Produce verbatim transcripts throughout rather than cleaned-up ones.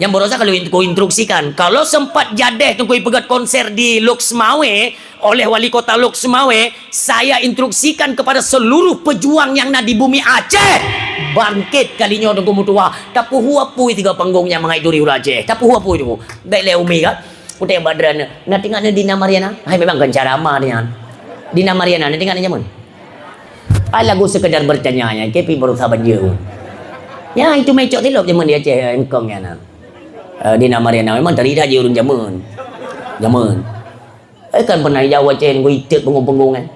Nyang baroesa ka lheueh ku instruksikan. Kalau sempat jadeh Teungku ipeugét konser di Lhokseumawe, oleh wali kota Lhokseumawe, saya instruksikan kepada seluruh pejuang nyang na di bumi Aceh, bangkét kali nyoe Teungku meutuah. Tapeuhu apui tiga panggong nyang mangat turi ureueng Aceh. Tapeuhu apui Teungku. Bèk lé umi ka. Kutéh bak droeneuh. Na teuingat neuh Dina Mariana? Hai, memang kon cara ma nyan. Dina Mariana, na teuingat neuh jameun? Ah, lagu sekedar bertanya nyan, ke pih baroesa ban jeuet. Ya, itu meucok tilop jameun di Aceh, engkong nyan na. Eh, Dina Mariana memang tari dah jeuet ureueng jameun. Jameun. Eh, kan pernah ijak watèe ngon itet peungong-peungong, eh.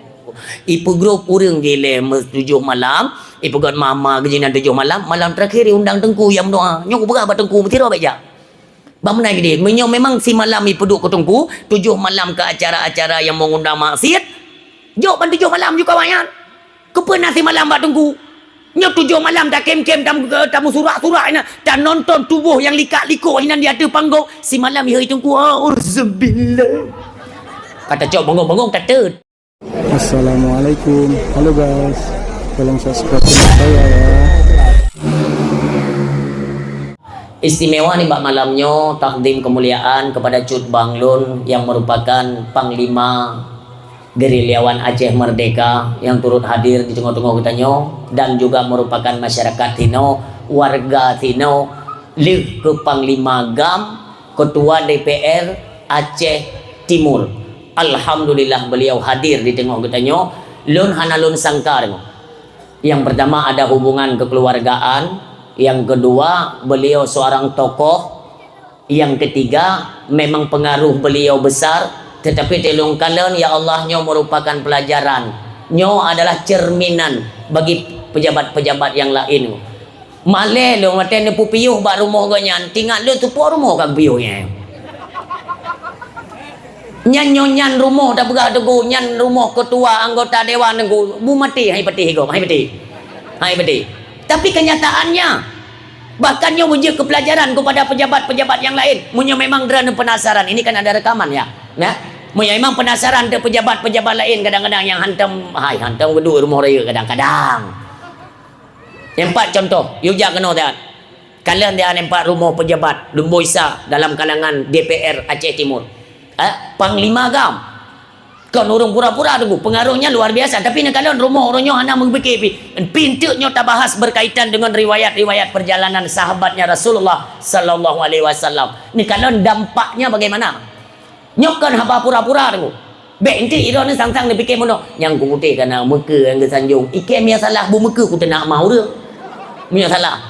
Ipeugrôp ureueng jih lé me-, tujoh malam, ipeugét ma-ma keuh jihnyan tujoh malam, malam terakhir iundang Teungku nyang meudoa. Nyoe kupeugah bak Teungku, meusidroe bèk jak. Bak meunan keudéh, meunyoe memang simalam ipeuduek keu Teungku, tujoh malam keu acara-acara nyang mengundang maksiat, jok ban tujoh malam ju kawak nyan. Keupeue na simalam bak Teungku? Nyoe tujoh malam takém-kém tam-, tameusurak-surak inan, tanonton tuboh nyang likak-likok inan di ateueh panggong. Simalam ihôi Teungku, auzubillah. Ka tacok bengong-bengong tateut. Assalamualaikum. Halo guys. Tolong subscribe channel saya ya. Istimewa nibak malam nyoe, takdim kemuliaan kepada cut bang lôn yang merupakan Panglima Gerilyawan Aceh Merdeka yang turut hadir di teungoh-teungoh geutanyoe dan juga merupakan masyarakat sinoe, warga sinoe, lheueh keu Panglima GAM, Ketua D P R Aceh Timur. Alhamdulillah beliau hadir di teungoh geutanyoe. Lôn hana lôn sangka deungoe. Yang pertama ada hubungan kekeluargaan, yang kedua beliau seorang tokoh, yang ketiga memang pengaruh beliau besar, tetapi teulông kalon, ya Allah, nyoe merupakan pelajaran. Nyoe adalah cerminan bagi pejabat-pejabat yang lain. Malèe lôn watèe neupeupiôh bak rumoh gobnyan, teuingat lôn teupeue rumoh ka geupiôh nyan. Nyan nyoe nyan rumoh tapeugah Teungku, nyan rumoh ketua anggota dewan Teungku. Bu maté hai patéh gob, hai patéh. Hai patéh. Tapi kenyataannya, bahkan nyoe beujeuet keu pelajaran kepada pejabat-pejabat yang lain. Meunyoe memang droeneuh penasaran, ini kan ada rekaman ya. Ya. Meunyoe memang penasaran teu pejabat-pejabat lain kadang-kadang nyang hantom, hai hantom geuduek rumoh rayeuk kadang-kadang. Nyang pat contoh, yue jak keunoe that. Kalon di aneuk pat rumoh pejabat, Lumboi Sa dalam kalangan D P R Aceh Timur. Eh, Panglima GAM. Kon ureueng pura-pura Teungku, pengaruhnya luar biasa. Tapi neukalon rumoh ureueng nyoe hana meupike pi. Pinteuk nyoe tabahas berkaitan dengan riwayat-riwayat perjalanan sahabatnya Rasulullah sallallahu alaihi wasallam. Neukalon dampaknya bagaimana? Nyoe kon haba pura-pura Teungku. Bèk enteuk droeneuh sang-sang neupike meunoe, nyang kuputéh kana meukeue nyang geusanjong. Ikei meunyoe salah bu meukeue kuteunak ma ureueng. Meunyoe salah.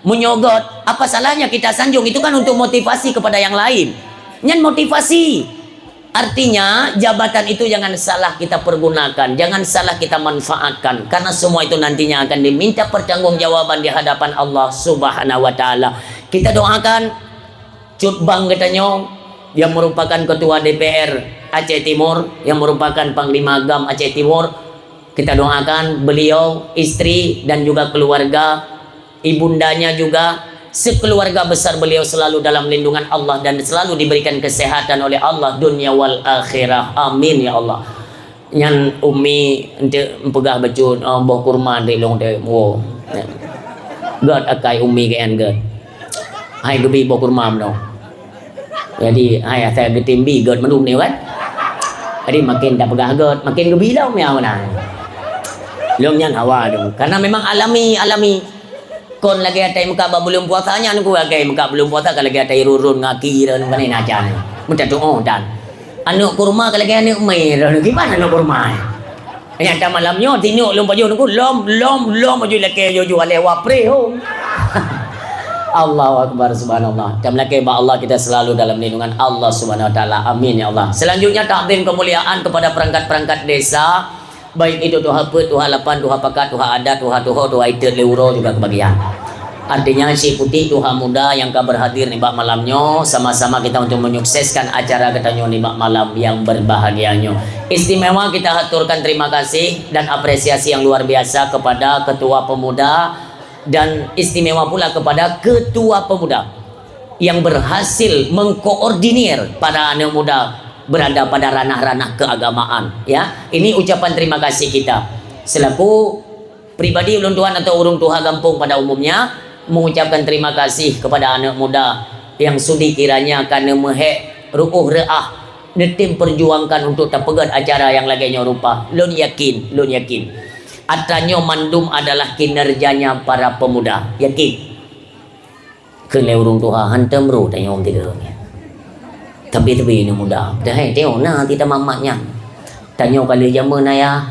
Meunyoe göt, apa salahnya kita sanjung? Itu kan untuk motivasi kepada yang lain. Nyan motivasi. Artinya, jabatan itu jangan salah kita pergunakan, jangan salah kita manfaatkan, karena semua itu nantinya akan diminta pertanggungjawaban di hadapan Allah Subhanahu wa Ta'ala. Kita doakan Cut Bang geutanyoe, yang merupakan Ketua D P R Aceh Timur, yang merupakan Panglima GAM Aceh Timur, kita doakan beliau, istri, dan juga keluarga, ibundanya juga, sekeluarga besar beliau selalu dalam lindungan Allah dan selalu diberikan kesehatan oleh Allah dunia wal akhirah. Amin ya Allah. Nyan Umi enteuk meupeugah bacut, oh, boh kurma enteuk lôn teuh, woe. Göt akai Umi keu nyan göt. Hai geubi boh kurma meunoe. Jadi, hai asai geutem bi göt mandum nyoe kan. Jadi makin tapeugah göt, makin geubi lom ya meunan. Lôn nyan hawa lôn. Karena memang alami, alami. Kon lagèe atai meukat bak buleuen puasa nyan, ku lagèe meukat buleuen puasa ka lagèe atai rurun ngaki ron, bukan na acan. Meuta tuoh dan. Aneuk kurma ka lagèe aneuk mè ron, kiban aneuk kurma. Nyata malam nyoe tinok lôn pajoh nunggu lom, lom, lom aju lakèe jojo alèh wapreh ho. Allahu Akbar, subhanallah. Dan lakèe bak Allah kita selalu dalam lindungan Allah Subhanahu wa Taala. Amin ya Allah. Selanjutnya takzim kemuliaan kepada perangkat-perangkat desa. Baik itu tuha peuet, tuha lapan, tuha pakat, tuha adat, tuha tuho, tuha itet lé uroe juga kebagian. Artinya, si putik tuha muda yang ka berhadir nibak malam nyoe, sama-sama kita untuk menyukseskan acara geutanyoe nibak malam yang berbahagia nyoe. Istimewa kita haturkan terima kasih dan apresiasi yang luar biasa kepada Ketua Pemuda dan istimewa pula kepada Ketua Pemuda yang berhasil mengkoordinir para aneuk muda berada pada ranah-ranah keagamaan, ya. Ini ucapan terima kasih kita. Selaku pribadi ulôn tuan atau ureueng tuha gampông pada umumnya, mengucapkan terima kasih kepada aneuk muda Nyang sudi kiranya ka neumeuhek reuôh reuah, neutem peujuangkan untuk tapeugét acara nyang lagée nyoe rupa. Lôn yakin, lôn yakin, atra nyoe mandum adalah kinerjanya para pemuda. Yakin. Kheun lé ureuëng tuha, hantom ru tanyoe tiga. Tapi, tapi ni muda. Dah hai tengok na hati tamamat nyan. Tanyoe kali jameun ayah.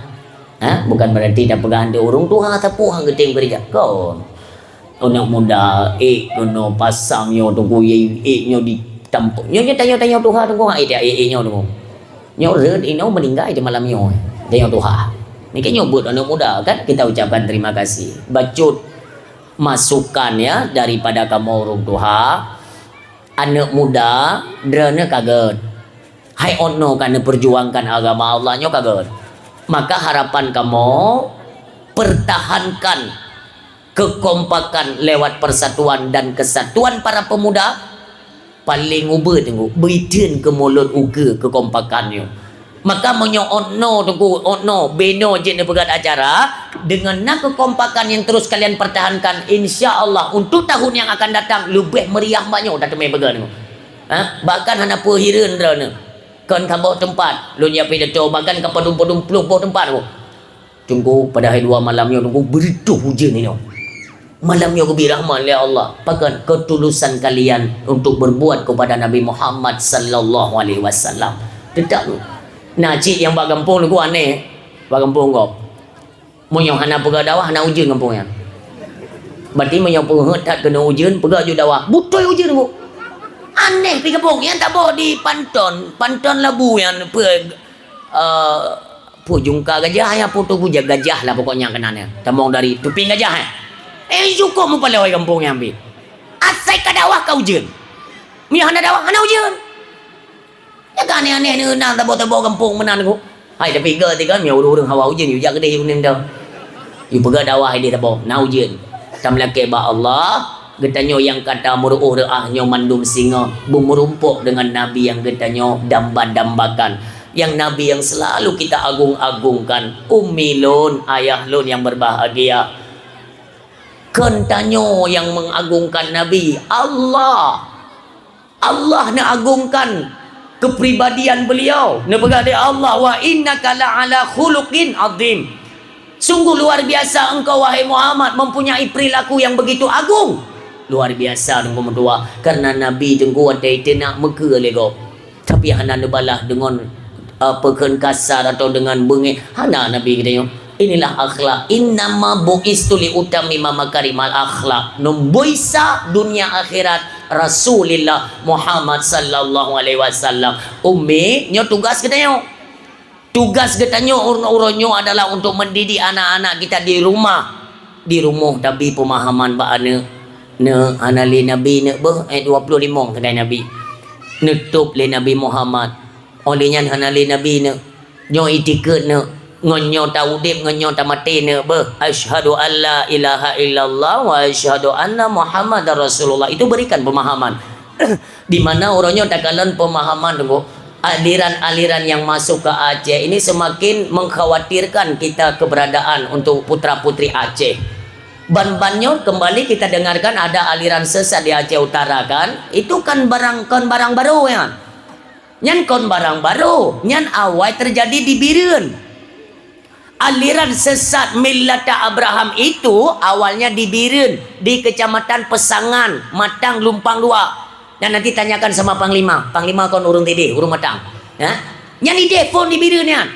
Ha? Bukan berarti tapeugah hante ureuëng tuha sapeue han geutem keureuja. Kon. Aneuk muda, ék keunoe pasang nyoe teungku, ék nyoe ditampok. Nyoe, nyoe tanyoe, tanyoe tuha teungku, ék, ék, ék nyoe teungku. Nyoe rhët inoe meuninggai di malam nyoe. Tanyoe tuha. Nyoe kan nyoe buet aneuk muda kan, kita ucapkan terima kasih. Bacut masukan ya daripada kamoe ureuëng tuha. Aneuk muda, droeneuh ka gét. Hai ôt noe ka neupeujuangkan agama Allah nyoe ka gét. Maka harapan kamoe, pertahankan kekompakan lewat persatuan dan kesatuan para pemuda. Paléng ubeut teungku, beuiteun keu mulod ukeue kekompakan nyoe. Maka meunyoe ôt noe teungku, ôt noe, binoe jeuet neupeugét acara, deungon na kekompakan nyang terus kalian pertahankan, insya Allah untuk tahun yang akan datang leubeh meriah bak nyoe tateumé peugét teungku. Ha? Bahkan hana peue hireuen droeneuh. Kon saboh teumpat, lôn jak pidato, bahkan ka padum-padum ploh boh teumpat teungku. Teungku, padahai dua malam nyoe teungku beureutoh ujeuen inoe. Malam nyoe geubri rahmat lé Allah. Pakon? Ketulusan kalian untuk berbuat kepada Nabi Muhammad sallallahu alaihi wasallam. Teutap tu. Na cit nyang bak gampông teungku aneh. Bak gampông gob. Meunyoe hana peugah dakwah, hana ujeuen gampông nyan. Berarti meunyoe peuheuet that keuneuk ujeuen, peugah ju dakwah. Beutôi ujeuen teungku. Aneh pi gampông nyan, taboh di Panton, Panton Labu nyan, peue, eh, Peue jungka gajah, ya, peue tu gajah lah pokoknya keunan nyan. Tamong dari tupeng gajah, eh. Eh, syukur mupaloe gampông nyan pih. Asai ka dakwah ka ujeuen. Meunyoe hana dakwah, hana ujeuen. Ya ka aneh-aneh neuh na tabo-tabo gampông meunan ku. Hai, tapi geu tiga, meunyoe ureueng-ureueng hawa ujeuen, yue jak keudeh uneuen dah. Yue peugah dakwah ideh tabo, na ujeuen. Tameulakée bak Allah, geutanyoe nyang ka tameuruôh reuah nyoe mandum singoh beumeurumpok deungon Nabi nyang geutanyoe damba-dambakan, nyang Nabi nyang seulalu kita agung-agungkan. Ummi lôn, ayah lôn nyang beubahgia, kon tanyoe nyang mengagungkan Nabi, Allah. Allah neuagungkan keupribadian beuliau. Neupeugah lé Allah, "Wa innaka la'ala khuluqin adzim." Sungguh luar biasa engkau, wahai Muhammad, mempunyai perilaku yang begitu agung. Luar biasa teungku meutuah, karena Nabi teungku watée teunak meukeue lé gob. Tapi hana neubalah deungon apa kheun kasar atau dengan beungéh. Hana Nabi geutanyoe. Inilah akhlak. Innama bu'istu li utammima makarimal akhlak. Neumboi sa dunia akhirat Rasulillah Muhammad sallallahu alaihi wasallam. Ummi, nyoe tugas geutanyoe. Tugas geutanyoe uroe-uroe nyoe adalah untuk mendidik anak-anak kita di rumah. Di rumoh tabi peumahaman bak aneuk. Neuk, hana lé Nabi neuk beuh, ayat dua puluh lima keuhai Nabi. Neutôb lé Nabi Muhammad. Óh lheueh nyan hana lé Nabi neuk. Nyoe itikeuet neuk. Ngon nyoe taudeb, ngon nyoe tamaté neuk beuh. Asyhadu an la ilaha illallah wa asyhadu anna Muhammadar Rasulullah. Itu berikan pemahaman. Di mana uroe nyoe takalon pemahaman teungku, aliran-aliran yang masuk ke Aceh ini semakin mengkhawatirkan kita keberadaan untuk putra-putri Aceh. Ban-ban nyoe kembali kita dengarkan ada aliran sesat di Aceh Utara kan, itu kan barang, kon barang baru nyan. Nyan kon barang baru, nyan awai terjadi di Bireuen. Aliran sesat millata Abraham itu awalnya di Bireuen, di Kecamatan Pesangan, Matang Lumpang Dua. Dan nanti tanyakan sama Panglima. Panglima kon ureueng tideh, ureueng Matang. Ya? Nyan ideh phon di Bireuen nyan.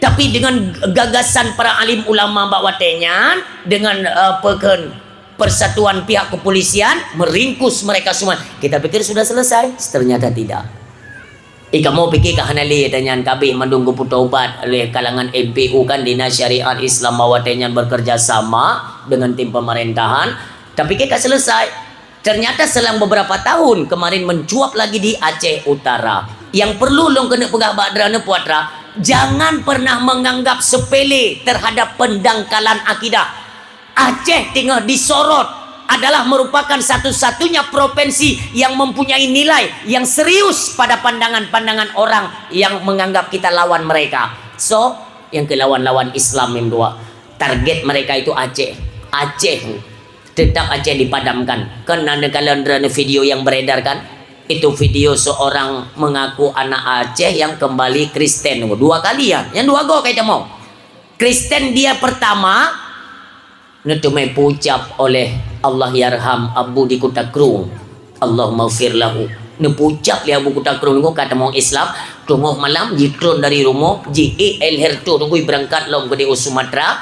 Tapi dengan gagasan para alim ulama bak watée nyan, dengan, eh, apa kheun, persatuan pihak kepolisian meringkus mereka semua. Kita pikir sudah selesai, ternyata tidak. Eh, kamoe pike ka hana lé ata nyan, ka abéh mandum geupeutobat lé kalangan M P U kan, Dinas Syariat Islam bak watée nyan bekerja sama dengan tim pemerintahan. Tapike ka selesai. Ternyata selang beberapa tahun kemarin mencuat lagi di Aceh Utara. Yang perlu lôn keuneuk peugah bak droeneuh putra, jangan pernah menganggap sepele terhadap pendangkalan akidah. Aceh teungoh disorot adalah merupakan satu-satunya provinsi yang mempunyai nilai yang serius pada pandangan-pandangan orang yang menganggap kita lawan mereka. So, nyang keu lawan-lawan Islam nyang dua. Target mereka itu Aceh. Aceh. Tetap Aceh dipadamkan. Kan na neukalon droeneuh video yang beredar kan? Itu video seorang mengaku anak Aceh yang kembali Kristen. Dua kali ya. Yang dua go kai tamong. Kristen dia pertama, neuteumé peucap oleh Allahyarham Abu di Kuta Krueng. Allahummaghfir lahu. Neupeucap lé Abu Kuta Krueng nyoe ka tamong Islam, teungoh malam jitreun dari rumoh, ji-ék L Herto Tunggui beurangkat lom keudéh u Sumatera.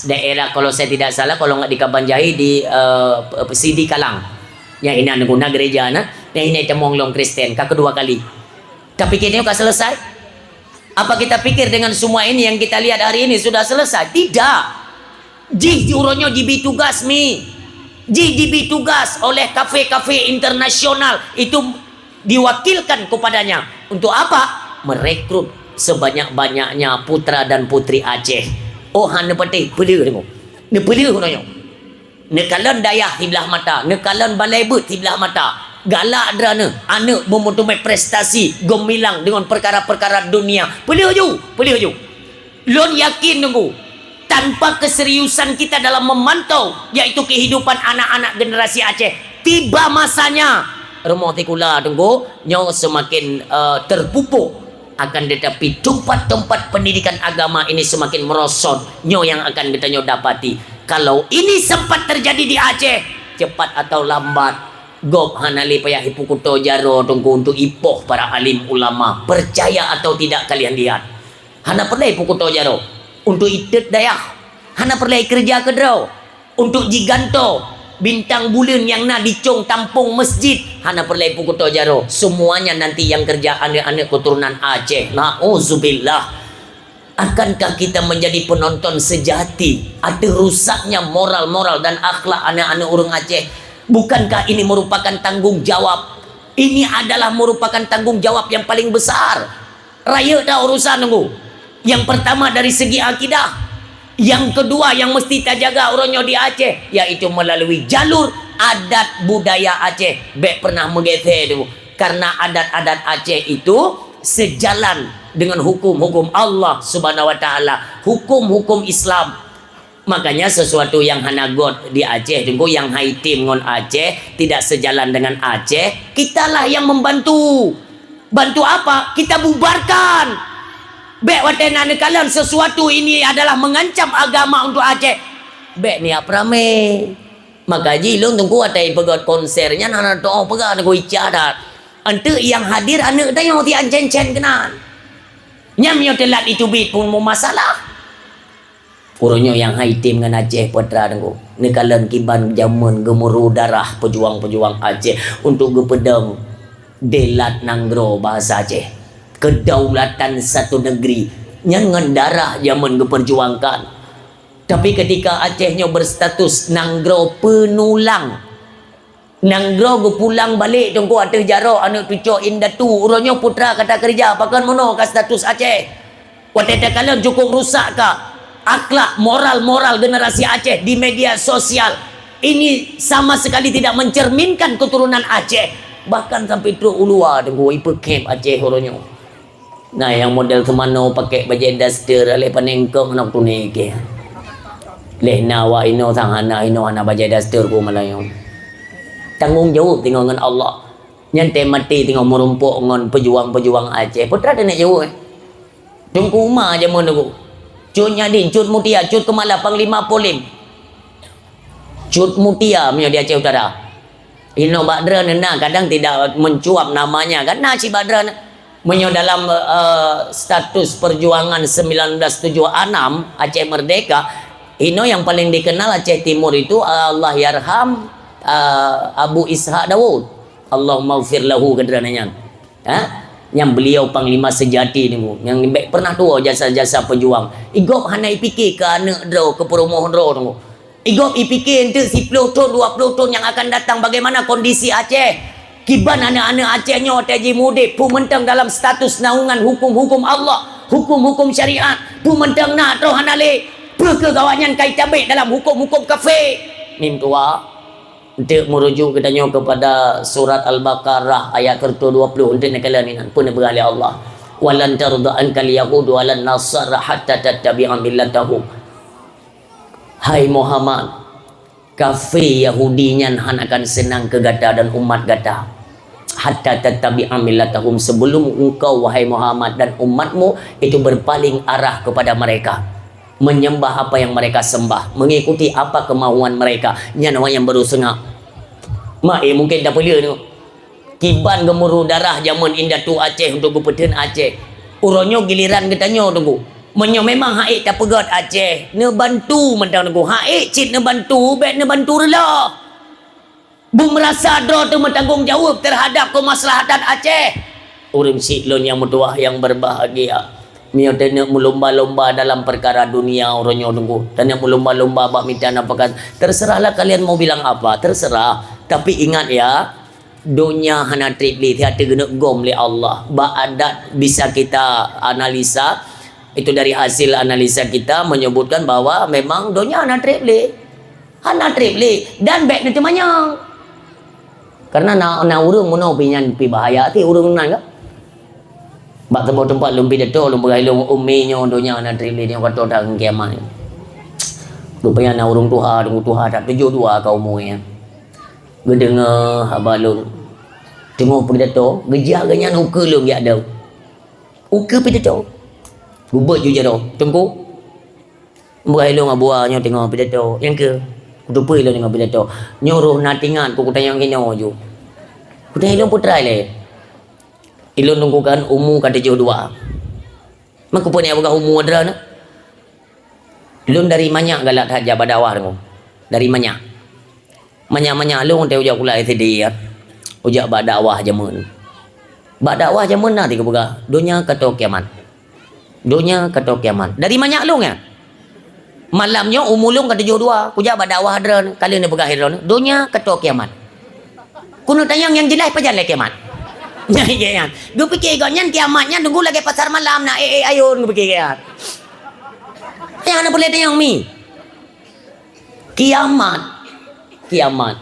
Daerah, kalau saya tidak salah, kalau nggak di Kabanjahe, di, eh, Sidi Kalang. Nyang inan guna gereja na, nyang inan tamong lom Kristen, ka kedua kali. Tapi kini ka selesai? Apa kita pikir dengan semua ini yang kita lihat hari ini sudah selesai? Tidak. Jih uroe nyoe jibi tugas mi. Jih jibi tugas oleh kafe-kafe internasional itu diwakilkan kepadanya. Untuk apa? Merekrut sebanyak-banyaknya putra dan putri Aceh. Oh, hana patéh peuleueh deungoe. Neupeuleueh uroe nyoe. Neukalon dayah siblah mata, neukalon balai beuet siblah mata. Galak droeneuh, aneuk meumeuteumé prestasi geumilang deungon peukara-peukara dunia. Peuleueh ju, peuleueh ju. Lôn yakin Teungku, tanpa keseriusan kita dalam memantau, yaitu kehidupan anak-anak generasi Aceh, tiba masanya rumoh sikula Teungku nyoe semakin, eh, terpupuk. Akan tetapi, tempat-tempat pendidikan agama ini semakin merosot. Nyoe yang akan geutanyoe dapati. Kalau ini sempat terjadi di Aceh, cepat atau lambat, gob hana lé payah ipeukuto jaroe Teungku untuk ipoh para alim ulama. Percaya atau tidak kalian lihat. Hana peureulée ipeukuto jaroe untuk itot dayah. Hana peureulée ikeureuja keudroe. Untuk jigantoe bintang buleuen nyang na di cong tampong masjid, hana peureulée ipeukuto jaroe. Semuanya nanti yang kerja aneuk-aneuk keturunan Aceh. Nauzubillah. Akankah kita menjadi penonton sejati ateueh rusaknya moral-moral dan akhlak aneuk-aneuk ureuëng Aceh? Bukankah ini merupakan tanggung jawab? Ini adalah merupakan tanggung jawab yang paling besar. Rayeuk dah urusan Teungku. Yang pertama dari segi akidah. Yang kedua yang mesti tajaga uroe nyoe di Aceh, yaitu melalui jalur adat budaya Aceh. Bék pernah meugeser Teungku. Karena adat-adat Aceh itu sejalan dengan hukum-hukum Allah Subhanahu wa Taala, hukum-hukum Islam. Makanya sesuatu yang hana got di Aceh, Teungku, yang hai tim ngon Aceh, tidak sejalan dengan Aceh, kitalah yang membantu. Bantu apa? Kita bubarkan. Bék watée na neukalon sesuatu ini adalah mengancam agama untuk Aceh. Bék niat peuramé. Maka jih lôn Teungku watée peugét konser nyan hana teu'oh peugah Teungku ica that. Enteuk nyang hadir aneuk tanyoe ti ancén-cén keunan. Nyan meunyoe teulat iteubiet pun meumasalah. Uroe nyoe nyang hai tem ngon Aceh Putra Teungku. Neukalon kiban jameun geumuru darah peujuang-peujuang Aceh untuk geupeudong delat nanggroe bahasa Aceh. Kedaulatan satu negeri nyan ngon darah jameun geuperjuangkan. Tapi ketika Aceh nyoe berstatus nanggroe penulang, nanggroe geupulang balek Teungku ateueh jaroe aneuk cucoe indatu, uroe nyoe putra ka takeureuja, pakon meunoe ka status Aceh. Watée takalon cukup rusak ka akhlak, moral-moral generasi Aceh di media sosial. Ini sama sekali tidak mencerminkan keturunan Aceh. Bahkan sampai trok u luwa Teungku, ipeukhép Aceh uroe nyoe. Na nyang model teumanoe pakai bajée daster, lé panengkong aneuk tuné keh. Leh na awak inoe sang hana inoe hana bajée daster ku malam nyoe. Tanggong jaweueb teungoh ngon Allah. Nyan teuh maté teungoh meurumpok ngon peujuang-peujuang Aceh. Peue teuma teuneuk jaweueb, eh? Teungku Umar jameun Teungku. Cut Nyadin, Cut Mutia, Cut Keumala, Panglima Polim. Cut Mutia meunyoe di Aceh Utara. Inoe bak droeneuh na, kadang tidak mencuat namanya, kan na cit bak droeneuh. Meunyoe dalam, eh, status perjuangan sembilan belas tujuh enam Aceh Merdeka, inoe yang paling dikenal Aceh Timur itu, eh, Allahyarham, eh, Abu Ishak Daud. Allahummaghfir lahu keu droeneuh nyan. Ha? Nyang beliau panglima sejati Teungku, nyang bèk pernah tuwoe jasa-jasa peujuang. Igob hana ipike keu aneuk droe, keu peurumoh droe Teungku. Igob ipike enteuk siploh thon, dua ploh thon nyang akan datang, bagaimana kondisi Aceh? Kiban aneuk-aneuk Aceh nyoe watèe jimudép, peue mantong dalam status naungan hukum-hukum Allah, hukum-hukum syariat, peue mantong na troh hana lé, peue keuh awaknyan ka itabek dalam hukum-hukum kafé? Mim tuha. Enteuk meurujuk geutanyoe keupada surat Al-Baqarah ayat keureutoh dua ploh, enteuk neukalon inan, peue neupeugah lé Allah, "Wa lan tarda ankal yahudu wa lan nasara hatta tattabi'a millatahum." Hai Muhammad, Kafé Yahudi nyan hana akan seunang keu gata dan umat gata. Hatta tattabi'a millatahum, sebelum engkau, wahai Muhammad, dan umatmu itu berpaling arah kepada mereka, menyembah apa yang mereka sembah, mengikuti apa kemauan mereka. Nyan awak nyang baru seungab. Mak, eh, mungkin dah peue tu. Kiban geumuru darah jameun indatu Aceh untuk geupeutheun Aceh. Uroe nyoe giliran geutanyoe, Teungku. Meunyoe memang ha'ék tapeugét Aceh, neubantu mantong, Teungku. Ha'ék cit neubantu, bék neubantu reuloh. Beumeurasa droe teuh meutanggong jaweueb teuhadab keumaslahatan Aceh. Ureuëng syiek lôn nyang meutuwah nyang berbahagia, meunyoe taneuk meulumba-lumba dalam peukara dunia uroe nyoe, Teungku, taneuk meulumba-lumba bak mita nafkah, terserahlah kalian mau bilang apa, terserah. Tapi ingat ya, donya hana treb lé, siat teugeuneuk gom lé Allah. Bak adat bisa kita analisa, itu dari hasil analisa kita menyebutkan bahwa memang donya hana treb lé. Hana treb lé dan bék neuteumanyong. Karena na, na ureuëng meunoe pih nyan pih bahaya até ureuëng nan ka. Bak saboh teumpat lôn pidato, lôn peugah ilôn, "Umi, nyoe donya hana treb lé, nyoe ka tô that ngon kiamat." Rupanya na ureuëng tuha, ureuëng tuha that tujoh dua ka umu nyan. Geudeungoe haba lôn. Teungoh pidato, geujak geuhnyan ukeue lôn jak dong. Ukeue pidato. Geubeuet ju jaroe, "Teungku, beuh ilôn Abu A nyoe teungoh pidato." "Nyang keu?" "Kuteupeu ilôn teungoh pidato." "Nyoe roh na teuingat keu kutanyong inoe ju." "Kutanyong ilôn peue treuk lé?" "Ilôn Teungku kan umu ka tujoh dua." "Man keupeue neujak peugah umu droeneuh?" "Lôn dari manyak galak that jak bak dakwah, Teungku. Dari manyak. Manyak-manyak lôn teuh ujak kuliah S D kan. Ujak bak dakwah jameun. Bak dakwah jameun na teuh geupeugah, 'Donya ka tô kiamat. Donya ka tô kiamat.' Dari manyak lôn nyan. Malam nyoe umu lôn ka tujoh dua, kujak bak dakwah droeneuh, ka lheueh neupeugah droeneuh, 'Donya ka tô kiamat.' Keuneuk tanyong nyang jeulaih pajan lé kiamat." Nyan, nyan. Geupike gobnyan kiamat nyan Teungku lagée pasar malam na ék-ék ayôn, geupike gobnyan. Nyang hana peureulée tanyong mi. Kiamat, kiamat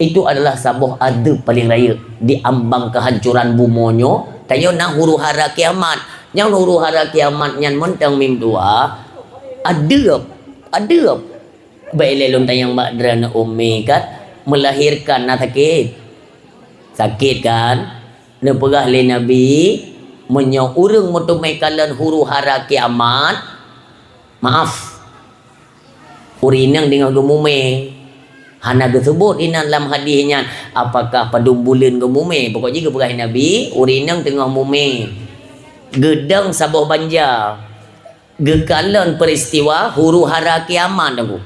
itu adalah saboh azeub paleng rayeuk di ambang keuhancoran bumoe nyoe. Tanyoe na huru-hara kiamat. Nyang huru-hara kiamat nyan mantong mim dua, azeub, azeub. Bék ilée lôn tanyong bak droeneuh, "Umi, kan meulahirkan na sakét?" Sakét kan? Neupeugah lé Nabi, "Meunyoe ureuëng meuteumé kalon huru-hara kiamat, maaf, ureuëng inong teungoh geumumé." Hana geuseubut inan lam hadih nyan, apakah padum buleuen geumumé. Pokok jih geupeugah Nabi, ureuëng inong teungoh mumé. Geudong saboh banja. Geukalon peuristiwa huru-hara kiamat, Teungku.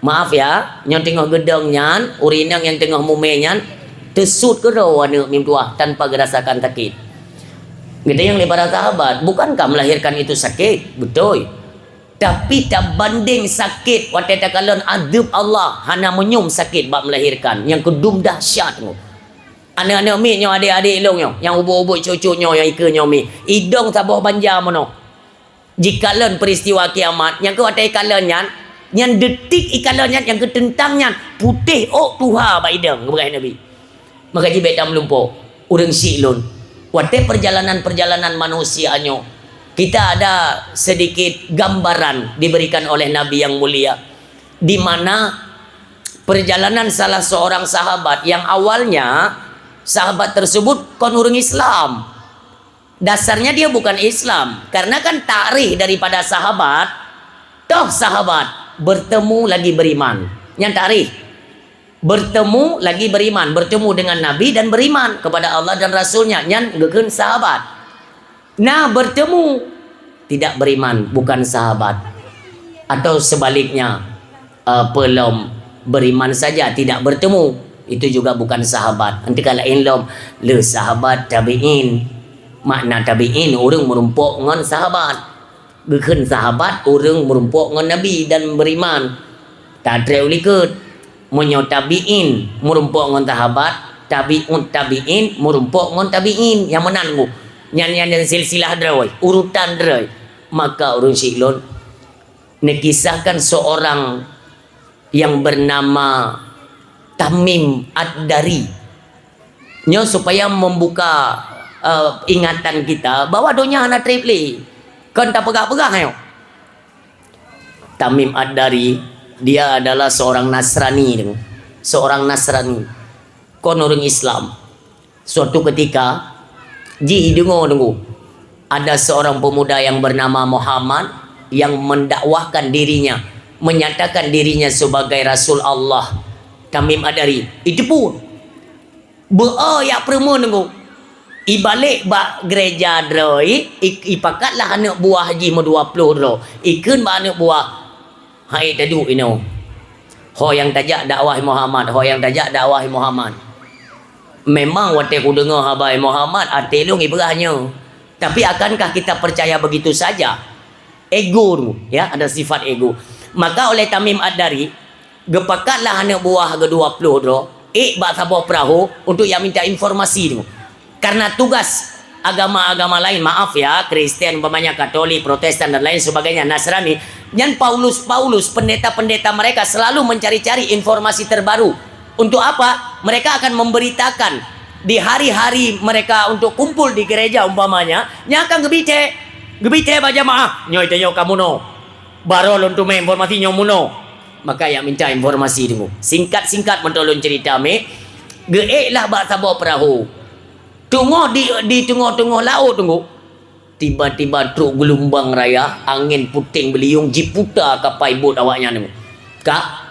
Maaf ya, nyang teungoh geudong nyan, ureuëng inong nyang teungoh mumé nyan, teusut keudroe aneuëk mim tuah tanpa geurasakan sakét. Geutanyong lé para sahabat, "Bukankah melahirkan itu sakit?" "Beutôi. Tapi tabandéng sakét watée takalon azeub Allah, hana meunyum sakét bak melahirkan, nyang keudum dahsyat, Teungku. Aneuëk-aneuëk miet nyoe, adék-adék ilôn nyoe, nyang ubok-ubok cucu nyoe, nyang ikeue nyoe mi, idong saboh banja meunoe." Jikalon peuristiwa kiamat, nyang keu watée ikalon nyan, nyan detik ikalon nyan, nyang keu teuntang nyan, putéh ôk tuha bak idong, geupeugah Nabi. Maka jih bék tameulumpok, ureuëng syiek lôn. Watée perjalanan-perjalanan manusia nyoe, kita ada sedikit gambaran diberikan oleh Nabi yang mulia, di mana perjalanan salah seorang sahabat yang awalnya sahabat tersebut kon ureuëng Islam. Dasarnya dia bukan Islam, karena kan takrif daripada sahabat, toh sahabat bertemu lagi beriman. Nyan takrif. Bertemu lagi beriman, bertemu dengan Nabi dan beriman kepada Allah dan Rasul-Nya, nyan geukheun sahabat. Nah, bertemu tidak beriman, bukan sahabat. Atau sebaliknya, eh, peulom beriman saja tidak bertemu, itu juga bukan sahabat. Nanti ka laén lom, le sahabat tabi'in. Makna tabi'in, ureuëng meurumpok ngon sahabat. Geukheun sahabat, ureuëng meurumpok ngon Nabi dan beriman. Tatrek u likot. Meunyoe tabi'in meurumpok ngon sahabat, tabi'ut tabi'in meurumpok ngon tabi'in. Nyang meunan mu. Nyan, nyan, nyan silsilah droe, urutan droe. Maka ureuëng syiek lôn, neukisahkan seorang yang bernama Tamim Ad-Dari. Nyoe supaya membuka, eh, ingatan kita bahwa donya hana treb lé. Kon tapeugah-peugah nyoe. Tamim Ad-Dari, Dia adalah seorang Nasrani, Teungku. Seorang Nasrani. Kon ureuëng Islam. Suatu ketika, jideungoe, Teungku, ada seorang pemuda yang bernama Muhammad yang mendakwahkan dirinya, menyatakan dirinya sebagai Rasul Allah. Tamim Ad-Dari. Itu pun beu-o jak peureumeun, Teungku. Ibalek bak gereja droe, i-, ipakatlah aneuëk buah jih meudua ploh droe. Ikheun bak aneuëk buah, "Hai taduek inoe. Ho nyang tajak dakwah Muhammad, ho nyang tajak dakwah Muhammad. Memang watée kudeungoe haba Muhammad, até lôn ipeugah nyoe. Tapi akankah kita percaya begitu saja?" Ego tu, ya, ada sifat ego. Maka oleh Tamim Ad-Dari, geupakatlah aneuëk buah geuh dua ploh droe, ék bak saboh peurahô untuk jak minta informasi tu. Karena tugas agama-agama lain, maaf ya, Kristen umpamanya, Katolik, Protestan dan lain sebagainya, Nasrani, nyan Paulus-Paulus, pendeta-pendeta mereka selalu mencari-cari informasi terbaru. Untuk apa? Mereka akan memberitakan di hari-hari mereka untuk kumpul di gereja umpamanya, nyan akan geubitée, geubitée bak jamaah, "Nyoe tanyoe ka meunoe. Baroe lôn teumé informasi nyoe meunoe." Maka jak minta informasi, Teungku. Singkat-singkat meuntolon cerita, mik, geuéklah bak saboh peurahô. Teungoh di, di teungoh-teungoh laôt, Teungku. Tiba-tiba trok geulumbang raya, angén puténg beuliueng jiputa kapai bot awaknyan nyoe. Ka,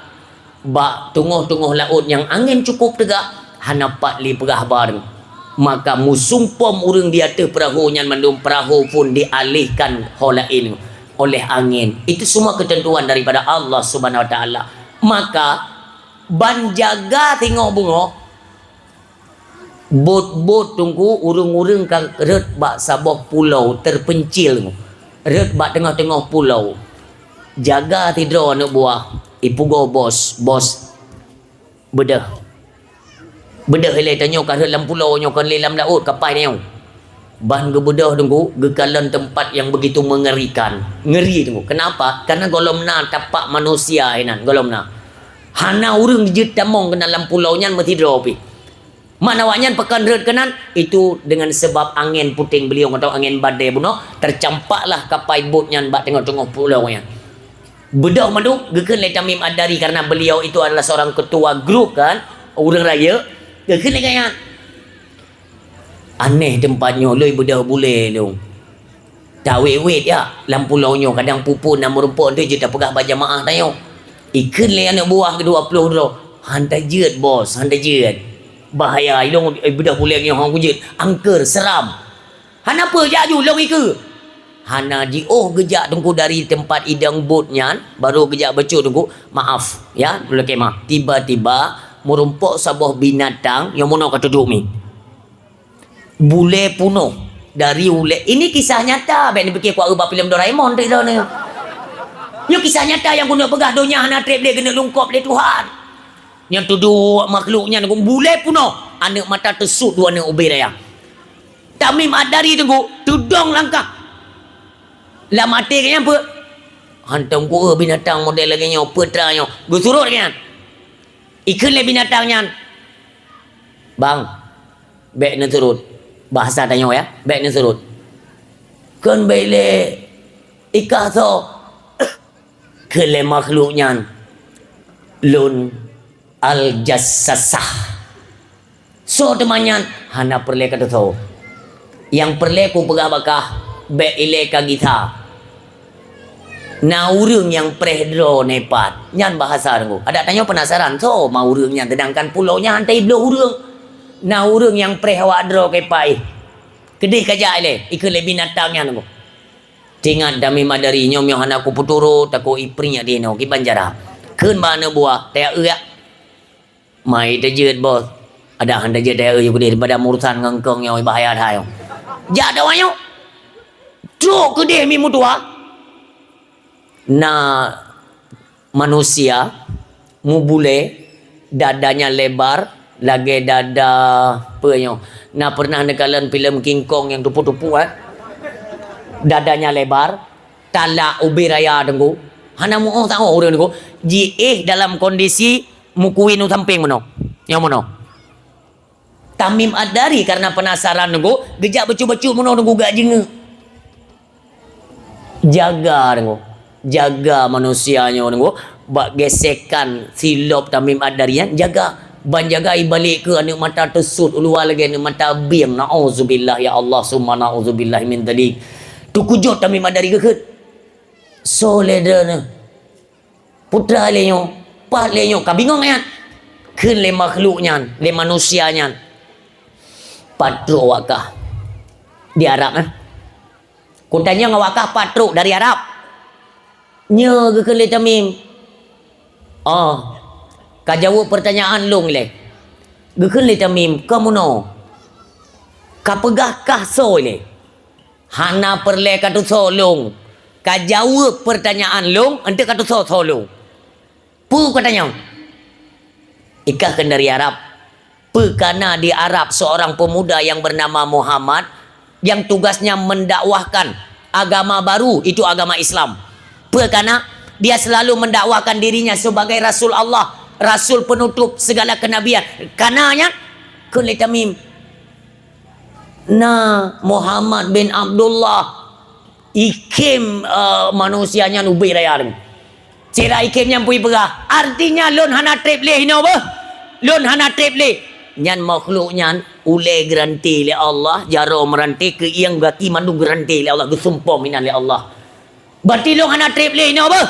bak teungoh-teungoh laôt nyang angén cukup teuga, hana pat lé peugah haba. Maka meusumpom ureuëng di ateueh peurahô nyan mandum, peurahô pun dialihkan ho laén oleh angén. Itu semua ketentuan daripada Allah Subhanahu Wa Taala. Maka ban jaga singoh beungoh, bot-bot, Teungku, ureuëng-ureuëng ka rhot bak saboh pulo terpencil, rhot bak teungoh-teungoh pulo. Jaga sidroe aneuëk buah, ipugoe bos, "Bos, beudôh. Beudôh ilée, tanyoe ka rhot lam pulo nyoe, kon lé lam laôt kapai nyoe." Ban geubeudôh, Teungku, geukalon teumpat yang begitu mengerikan. Ngeri, Teungku. Kenapa? Karena gohlom na tapak manusia inan, gohlom na. Hana ureuëng jeuet tamong keunan lam pulo nyan meusidroe pih. Man awaknyan pakon rhot keunan, itu dengan sebab angén puténg beuliueng atau angén badai bunoe, tercampaklah kapai bot nyan bak teungoh-teungoh pulo nyan. Beudôh mandum, geukheun lé Tamim Ad-Dari, karena beliau itu adalah seorang ketua grup kan, ureuëng rayeuk, geukheun lé gobnyan. Aneh teumpat nyoe, lôn beudôh bulée lôn. Tawét-wét jak lam pulo nyoe, kadang peue-peue na meurumpok, nteuk jeuet tapeugah bak jamaah tanyoe. Ikheun lé aneuëk buah keudua ploh droe, "Han tajeuet, Bos, han tajeuet. Bahaya, ilôn beudôh bulée nyoe hana kujeuet. Angker, seram." "Hana peue, jak ju, lôn ikeue." Hana jiôh geujak, Teungku, dari teumpat idong bot nyan, barô geujak bacut, Teungku, maaf, ya, lôn lakée maaf. Tiba-tiba meurumpok saboh binatang nyang meunoe ka teuduek mi. Bulée punoh dari ulée. Ini kisah nyata, bék neupiké kuat bak filem Doraemon tu droeneuh. Nyoe kisah nyata nyang keuneuk peugah, donya hana treb lé, keuneuk lungkop lé Tuhan. Nyang teuduek makhluk nyan bulée punoh, aneuëk mata teusut dua aneuëk ubé raya. Tamim Ad-Dari, Teungku, teudong langkah. Lam até gobnyan peue? "Hantom kueu binatang model lagée nyoe, peue teuma nyoe?" Geusurot gobnyan. Ikheun lé binatang nyan, "Bang, bék neusurot." Bahasa tanyoe ya, "Bék neusurot." "Kon bék lé, ikah soe?" Kheun lé makhluk nyan, "Lôn Al-Jassasah." "Soe teuma nyan?" "Hana peureulée ka teusoe. Nyang peureulée kupeugah bak kah, bék ilée ka gisa. Na ureuëng nyang preh droeneuh pat." Nyan bahasa Teungku. Adak tanyoe peunasaran, soe ma ureuëng nyan, seudangkan pulo nyan han teuiblôh ureuëng. "Na ureuëng nyang preh awak droe keu ipat." "Keudeh ka jak ilée," ikheun lé binatang nyan, Teungku. Teuingat Tamim Ad-Dari, "Nyoe meunyoe hana kupeuturot, takot iprinyak di inoe, kiban cara?" Kheun bak aneuëk buah, "Tajak eu jak." "Mai tajeuet, Bos." "Adak han tajeuet tajak eu, keudeh daripada meurusan ngon kong nyoe bahaya that nyoe." Jak dawa nyoe. Trok keudeh mi meutuah. Na manusia mubulée, dadanya lebar lagée dada peue nyoe. Na pernah neukalon filem King Kong nyang tupu-tupu, eh? Dadanya lebar, talak ubé raya Teungku. Hana muoh saoh ureuëng Teungku. Jiéh dalam kondisi mukuin u sampéng meunoe. Nyang meunoe. Tamim Ad-Dari karena penasaran Teungku, geujak bacut-bacut meunoe Teungku, geujak jingeuk. Jaga Teungku. Jaga manusia nyoe Teungku. Bak gesekan silop Tamim Ad-Dari nyan, jaga. Ban jaga ibalek keu aneuk mata teusut u luwa lagèe aneuk mata bieng. Nauzubillah, ya Allah, summa nauzubillah min dzalik. Teukujot Tamim Ad-Dari geukheun. Soe lé droeneuh? Peue teuma lé nyoe? Pat lé nyoe? Ka bingong nyan. Kheun lé makhluk nyan, lé manusia nyan. Pat trok awak kah? Di Arab, eh? Kutanyong awak kah pat trok dari Arab? Nyoe geukheun lé Tamim. Oh, ka jaweueb peurtanyaan lôn lé. Geukheun lé Tamim, ka meunoe. Ka peugah kah soe lé? Hana peureulèe ka tusoe lôn. Ka jaweueb peurtanyaan lôn, eunteuk ka tusoe soe lôn. Peue kutanyong? Ikah kheun dari Arab. Peue kana di Arab seorang pemuda yang bernama Muhammad yang tugasnya mendakwahkan agama baru, itu agama Islam. Peue kana dia selalu mendakwahkan dirinya sebagai rasul Allah, rasul penutup segala kenabian. Kana nyan, kheun lé Tamim. Na Muhammad bin Abdullah, ikhem, eh, manusia nyan ubé raya nyoe. Sira ikhem nyan peue peugah, "Artinya lôn hana treb lé hinoe beuh. Lôn hana treb lé." Nyan makhluk nyan ulèe geuranté lé Allah, jaroe meuranté, keuieng gaki mandum geuranté lé Allah, geusumpom inan lé Allah. Berarti lôn hana treb lé hinoe beuh.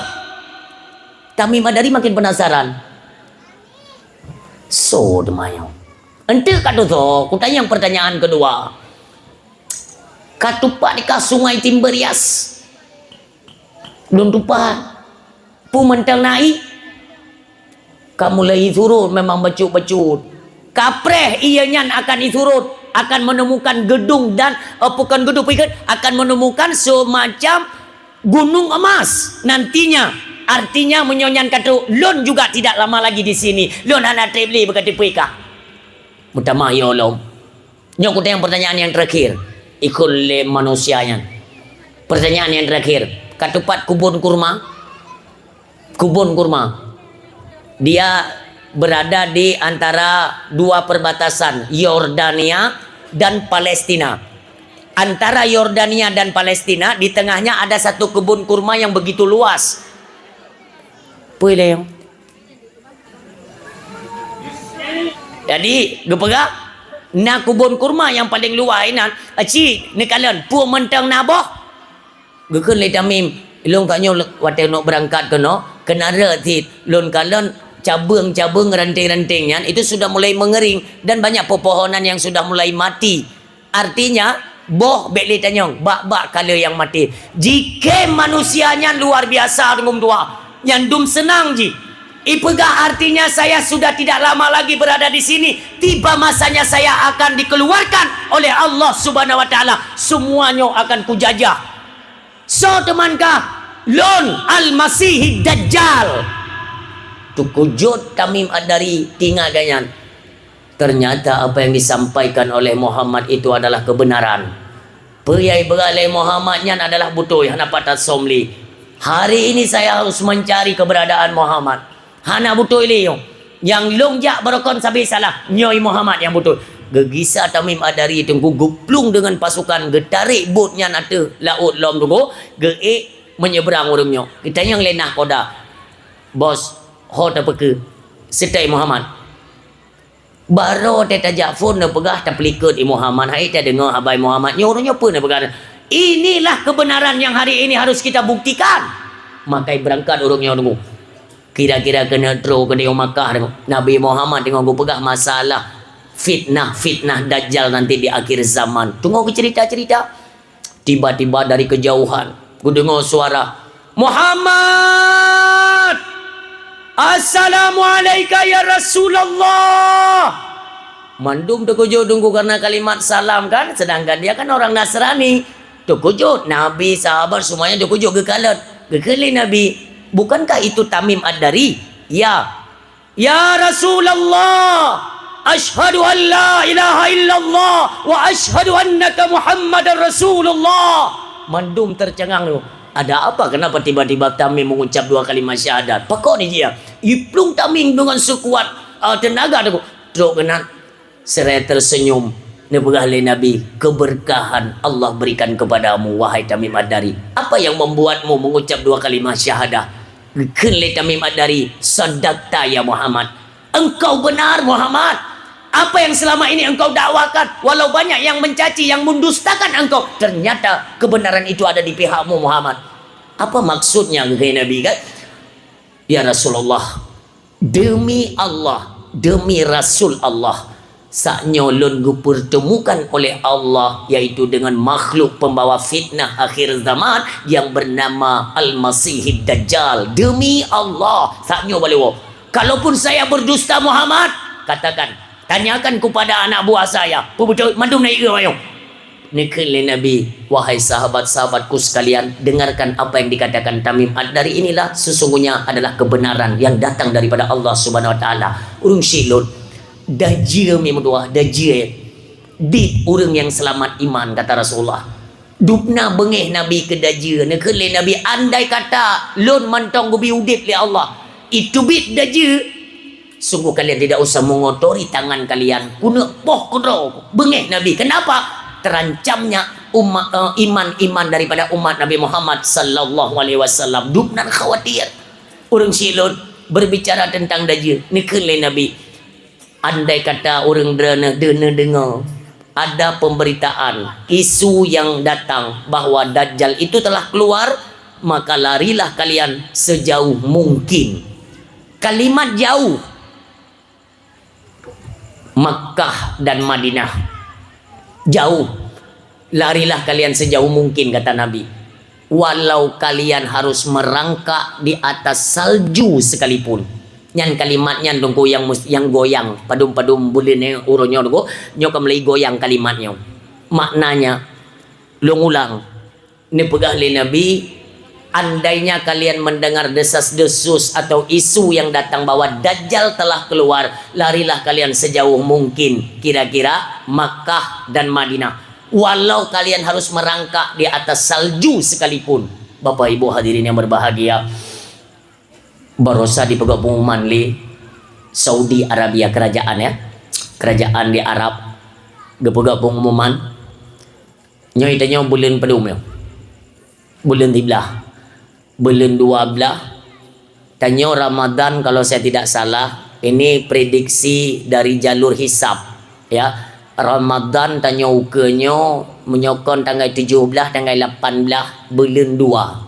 Tamim Ad-Dari makin penasaran. Soe teuma nyoe? Eunteuk ka tusoe, kutanyong peurtanyaan keudua. Ka tupat dikah Sungai Timberias. Lôn tupat. Peue mantong na ié? Ka mulai isurot memang bacut-bacut. Kapreh ié nyan akan isurot, akan menemukan gedung dan, eh, bukan gedung, peue geukheun, akan menemukan semacam gunung emas nantinya. Artinya, meunyoe nyan ka trok, lôn juga tidak lama lagi di sini. Lôn hana treb lé beuka teupeu kah. Meutamah yo lom. Nyoe kutanyong peurtanyaan nyang teurakhir. Ikheun lé manusia nyan. Peurtanyaan nyang teurakhir. Ka tupat kubon kurma? Kubon kurma. Dia berada di antara dua perbatasan, Yordania dan Palestina. Antara Yordania dan Palestina, di tengahnya ada satu kebun kurma yang begitu luas. Peue lé nyoe? Jadi, geupeugah, na kubon kurma nyang paleng luwah inan, "Aci, neukalon, peue mantong na boh?" Geukheun lé Tamim, "Lôn ka nyoe watèe lôn beurangkat keunoe, keunan rhot cit lôn kalon cabeueng-cabeueng ranting-ranting nyan itu sudah mulai mengering dan banyak pepohonan yang sudah mulai mati." Artinya, boh bèk lé tanyong, bak-bak kala nyang maté. Jikhem manusia nyan luar biasa, teungku meutuah. Nyan dum seunang jih. Ipeugah artinya saya sudah tidak lama lagi berada di sini. Tiba masanya saya akan dikeluarkan oleh Allah Subhanahu wa Taala. Semuanya akan kujajah. Soe teuman kah? Lôn Al-Masihid Dajjal. Teukujut Tamim Ad-Dari teungoh geuh nyan. Ternyata apa yang disampaikan oleh Muhammad itu adalah kebenaran. Peue nyang ipeugah lé Muhammad nyan adalah beutôi, hana pat tasöm lé. Hari ini saya harus mencari keberadaan Muhammad. Hana beutôi lé nyoe. Nyang lôn jak barokon sabe salah. Nyoe Muhammad nyang beutôi. Geugisa Tamim Ad-Dari teungku geuplueng deungon pasukan, geutarek bot nyan ateueh laôt lom teungku, geuék meunyebrang ureuëng nyoe. Geutanyong lé nahkoda, "Bos, ho tapeukeue?" "Seutôt Muhammad." Barô teuh tajak phon neupeugah tapeulikot i Muhammad, hai tadeungoe haba i Muhammad. Nyoe ureuëng nyoe peue neupeugah, "Inilah kebenaran yang hari ini harus kita buktikan." Makai beurangkat ureuëng nyoe teungku. Kira-kira keuneuk troh keuneuk Makkah teungku. Nabi Muhammad teungoh geupeugah masalah fitnah-fitnah Dajjal nanti di akhir zaman. Teungoh geucerita-cerita. Tiba-tiba dari kejauhan, kudeungoe suara, "Muhammad! Assalamualaika ya Rasulullah!" Mandum teukujut teungku karena kalimat salam kan, sedangkan dia kan orang Nasrani. Teukujut, Nabi, sahabat semuanya teukujut, geukalon. Geukheun lé Nabi, "Bukankah itu Tamim Ad-Dari?" "Ya." "Ya Rasulullah, asyhadu an la ilaha illallah wa asyhadu annaka Muhammadar Rasulullah." Mandum tercengang tu. Ada apa? Kenapa tiba-tiba Tamim mengucap dua kalimat syahadat? Pakon ni dia? Iplueng Tamim dengan sekuat, ah, tenaga tu. Trok keunan. Seraya tersenyum. Neupeugah lé Nabi, "Keberkahan Allah berikan kepadamu, wahai Tamim Ad-Dari. Apa yang membuatmu mengucap dua kalimat syahadah?" Geukheun lé Tamim Ad-Dari, "Sadaqta ya Muhammad." Engkau benar, Muhammad. Apa yang selama ini engkau dakwahkan, walau banyak yang mencaci, yang mendustakan engkau, ternyata kebenaran itu ada di pihakmu, Muhammad. Apa maksudnya, kheun Nabi kan? Ya Rasulullah, demi Allah, demi Rasul Allah, saat nyoe lôn geupertemukan oleh Allah, yaitu dengan makhluk pembawa fitnah akhir zaman yang bernama Al-Masihid Dajjal. Demi Allah, saat nyoe balewoe. Kalaupun saya berdusta Muhammad, katakan, tanyakan kepada anak buah saya. Peubeutoe mandum naik ke mayong. Neukheun lé Nabi, "Wahai sahabat-sahabatku sekalian, dengarkan apa yang dikatakan Tamim Ad-Dari inilah sesungguhnya adalah kebenaran yang datang daripada Allah Subhanahu Wa Taala." Ureuëng syik lôn, dajie mi meutuah, dajie. Dit ureuëng yang selamat iman, kata Rasulullah. Dubna beungéh Nabi keu dajie, neukheun lé Nabi, "Andai kata lôn mantong geubi udeb lé Allah, iteubiet dajie, sungguh kalian tidak usah mengotori tangan kalian." Keuneuk poh keudroe, beungéh Nabi. Kenapa? Terancamnya umat, eh, iman-iman daripada umat Nabi Muhammad sallallahu alaihi wasallam. Dubna khawatir. Ureuëng syik lôn berbicara tentang dajie, neukheun lé Nabi, "Andai kata ureuëng droeneuh deungoe ada pemberitaan, isu yang datang bahwa Dajjal itu telah keluar, maka larilah kalian sejauh mungkin." Kalimat jauh, Makkah dan Madinah. Jauh. "Larilah kalian sejauh mungkin," kata Nabi. "Walau kalian harus merangkak di atas salju sekalipun." Nyan kalimat nyan dongko yang mus-, yang goyang, padum-padum buleuen nyoe uroe nyoe dongko, nyoe ka mulai goyang kalimat nyoe. Maknanya, lôn ulang, neupeugah lé Nabi, "Andainya kalian mendengar desas-desus atau isu yang datang bahwa Dajjal telah keluar, larilah kalian sejauh mungkin, kira-kira Makkah dan Madinah. Walau kalian harus merangkak di atas salju sekalipun." Bapak Ibu hadirin yang berbahagia, barosa dipeugah pengumuman lé Saudi Arabia, kerajaan, ya, kerajaan di Arab, geupeugah pengumuman. Nyoe tanyoe buleuen padum nyoe? Buleuen siblaih. Buleuen dua blaih. Tanyoe Ramadan, kalau saya tidak salah, ini prediksi dari jalur hisab, ya. Ramadan tanyoe ukeue nyoe, meunyoe kon tanggai tujoh blaih, tanggai lapan blaih buleuen dua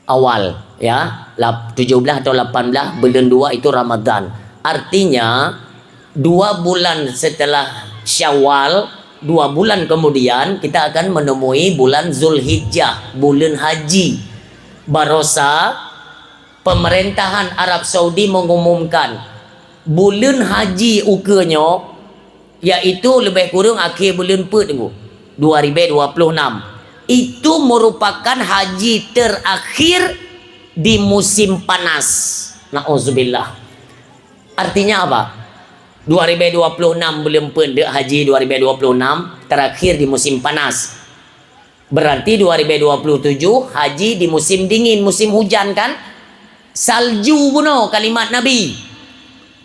awal, ya. Lap-, tujoh blaih atau lapan blaih buleuen dua itu Ramadan. Artinya, dua bulan setelah Syawal, dua bulan kemudian, kita akan menemui bulan Zulhijjah, buleuen haji. Barosa pemerintahan Arab Saudi mengumumkan, buleuen haji ukeue nyoe, yaitu lebih kurang akhé buleuen peuet nyoe, dua ribèe dua puluh enam. Itu merupakan haji terakhir di musim panas. Nauzubillah. Artinya apa? Dua ribèe dua puluh enam buleuen peuet deuk haji dua ribèe dua puluh enam, terakhir di musim panas. Berarti dua ribèe dua puluh tujoh haji di musim dingin, musim hujan kan? Salju bunoe kalimat Nabi.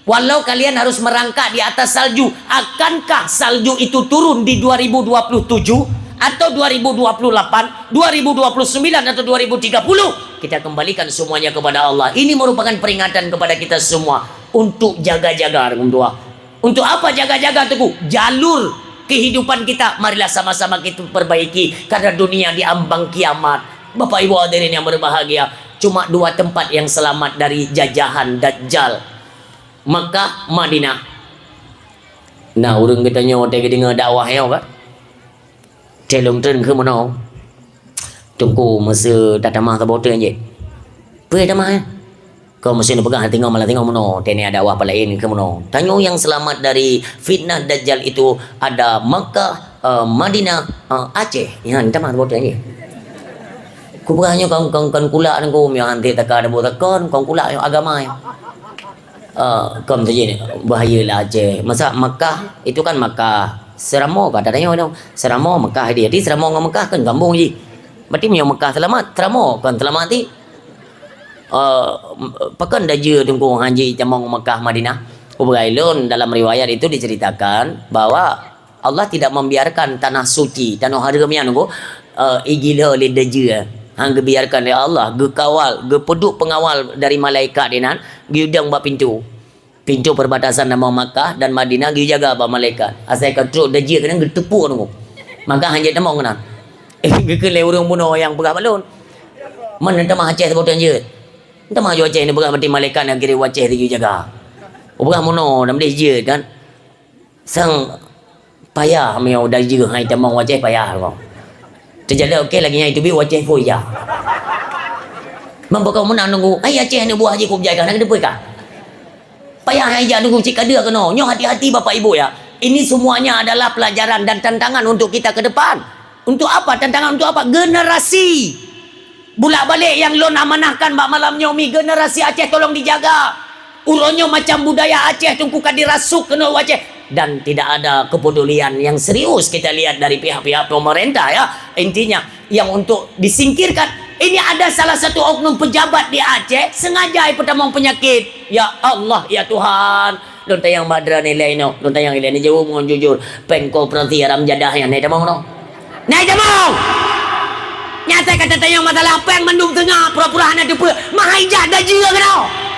"Walau kalian harus merangkak di atas salju, akankah salju itu turun di dua ribu dua puluh tujuh atau dua ribu dua puluh delapan, dua ribu dua puluh sembilan atau dua ribu tiga puluh?" Kita kembalikan semuanya kepada Allah. Ini merupakan peringatan kepada kita semua untuk jaga-jaga, teman-teman. Untuk apa jaga-jaga, Teungku? Jalur kehidupan kita, marilah sama-sama kita perbaiki, karena dunia di ambang kiamat. Bapak Ibu hadirin yang berbahagia, cuma dua tempat yang selamat dari jajahan Dajjal. Makkah, Madinah. Nah, ureuëng geutanyoe watèe geudeungoe dakwah nyoe ka? Teuh lôn treun keu meunoe. Teungku, meuseu tatamah saboh treun jih. Peue tamah, eh? Kon meuseu neupeugah teungoh malah teungoh meunoe, teuh nyan dakwah palaén keu meunoe. Tanyoe nyang seulamat dari fitnah Dajjal itu ada Makkah, eh, Madinah, eh, Aceh. Nyan tamah saboh treun jih. Kupeugah nyoe kon, kon, kon kulak nangku, meunyoe han teuka dabo takon, kon kulak nyoe agama nyoe. Eh, kon teujih bahaya lah Aceh. Masa Makkah, itu kan Makkah. Seuramoe ka tanyoe nyoe. Seuramoe Makkah di. Jadi seuramoe ngon Makkah kan gabong jih. Berarti meunyoe Makkah seulamat, seuramoe kon seulamat ti. Eh, pakon dajie Teungku haji tamong Makkah Madinah? Peugah lôn dalam riwayat itu diceritakan bahwa Allah tidak membiarkan tanah suci, tanoh hareuem nyan, eh, igila lé dajie. Han geubiarkan lé Allah, geukawal, geupeuduek peungawal dari malaikat inan, geuyue dong bak pintoe. Pintoe perbatasan tamong Makkah dan Madinah geuyue jaga bak malaikat. Asai ka trok dajih keunan geuteupue nunggu. Maka han jeuet tamong keunan. Geukheun lé ureuëng bunoe nyang peugah bak lôn. Man tamah Aceh saboh teuk jeuet. Tamah ju Aceh ni peugah maté malaikat nyang kirém Aceh geuyue jaga. Peugah bunoe dan deh jeuet kan. Sang payah meunyoe dajih hai tamong u Aceh payah kong. Teujalak oke lagée nyan itu bi u Aceh pun ija. Mampu kau menang nunggu, hai Aceh ni buah jih kub jai kah, nak keudeuh ka. Payah hai ija nunggu cit ka deuh keunoe. Nyoe hati-hati Bapak Ibu ya. Ini semuanya adalah pelajaran dan tantangan untuk kita ke depan. Untuk apa? Tantangan untuk apa? Generasi. Bulak-balik nyang lôn amanahkan bak malam nyoe mi, generasi Aceh tolong dijaga. Uroe nyoe macam budaya Aceh teungku ka dirasuk keunoe u Aceh. Dan tidak ada kepedulian yang serius kita lihat dari pihak-pihak pemerintah ya. Intinya, yang untuk disingkirkan, ini ada salah satu oknum pejabat di Aceh sengaja ipeutamong penyakit. Ya Allah, ya Tuhan. Lôn tanyong bak droeneuh ilée inoe, lôn tanyong ilée inoe jaweueb ngon jujur. Péng koperasi haram jadah nyan na itamong keunoe? Na itamong! Nyan asai ka tatanyong masalah péng mandum teungoh pura-pura hana teupeu, meuhai jak dajih keunoe.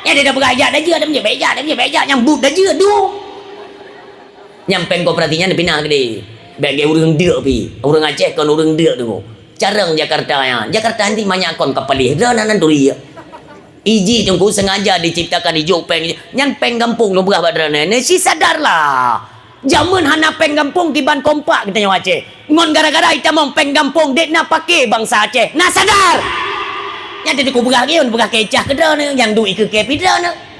Nyan dia peugah jak dajih, ada meunyoe bék jak, ada meunyoe bék jak, nyang buet dajih dum. Nyang péng koperasi nyan dipinah keudeh. Bék lagée ureuëng deuk pi. Ureuëng Aceh kon ureuëng deuk deungoe. Carông Jakarta nyan. Jakarta nyan manyak kon ka paléh. Droeneuh nan turi. Iji teungku sengaja diciptakan ijok péng. Nyan péng gampông lôn peugah bak droeneuh. Neusi sadarlah. Jameun hana péng gampông kiban kompak geutanyoe Aceh. Ngon gara-gara itamong péng gampông dek na paké bansa Aceh. Na sadar! Nyan teungku peugah geuyue, peugah keu cah keu droeneuh, nyang duek ikeue keu pi droeneuh.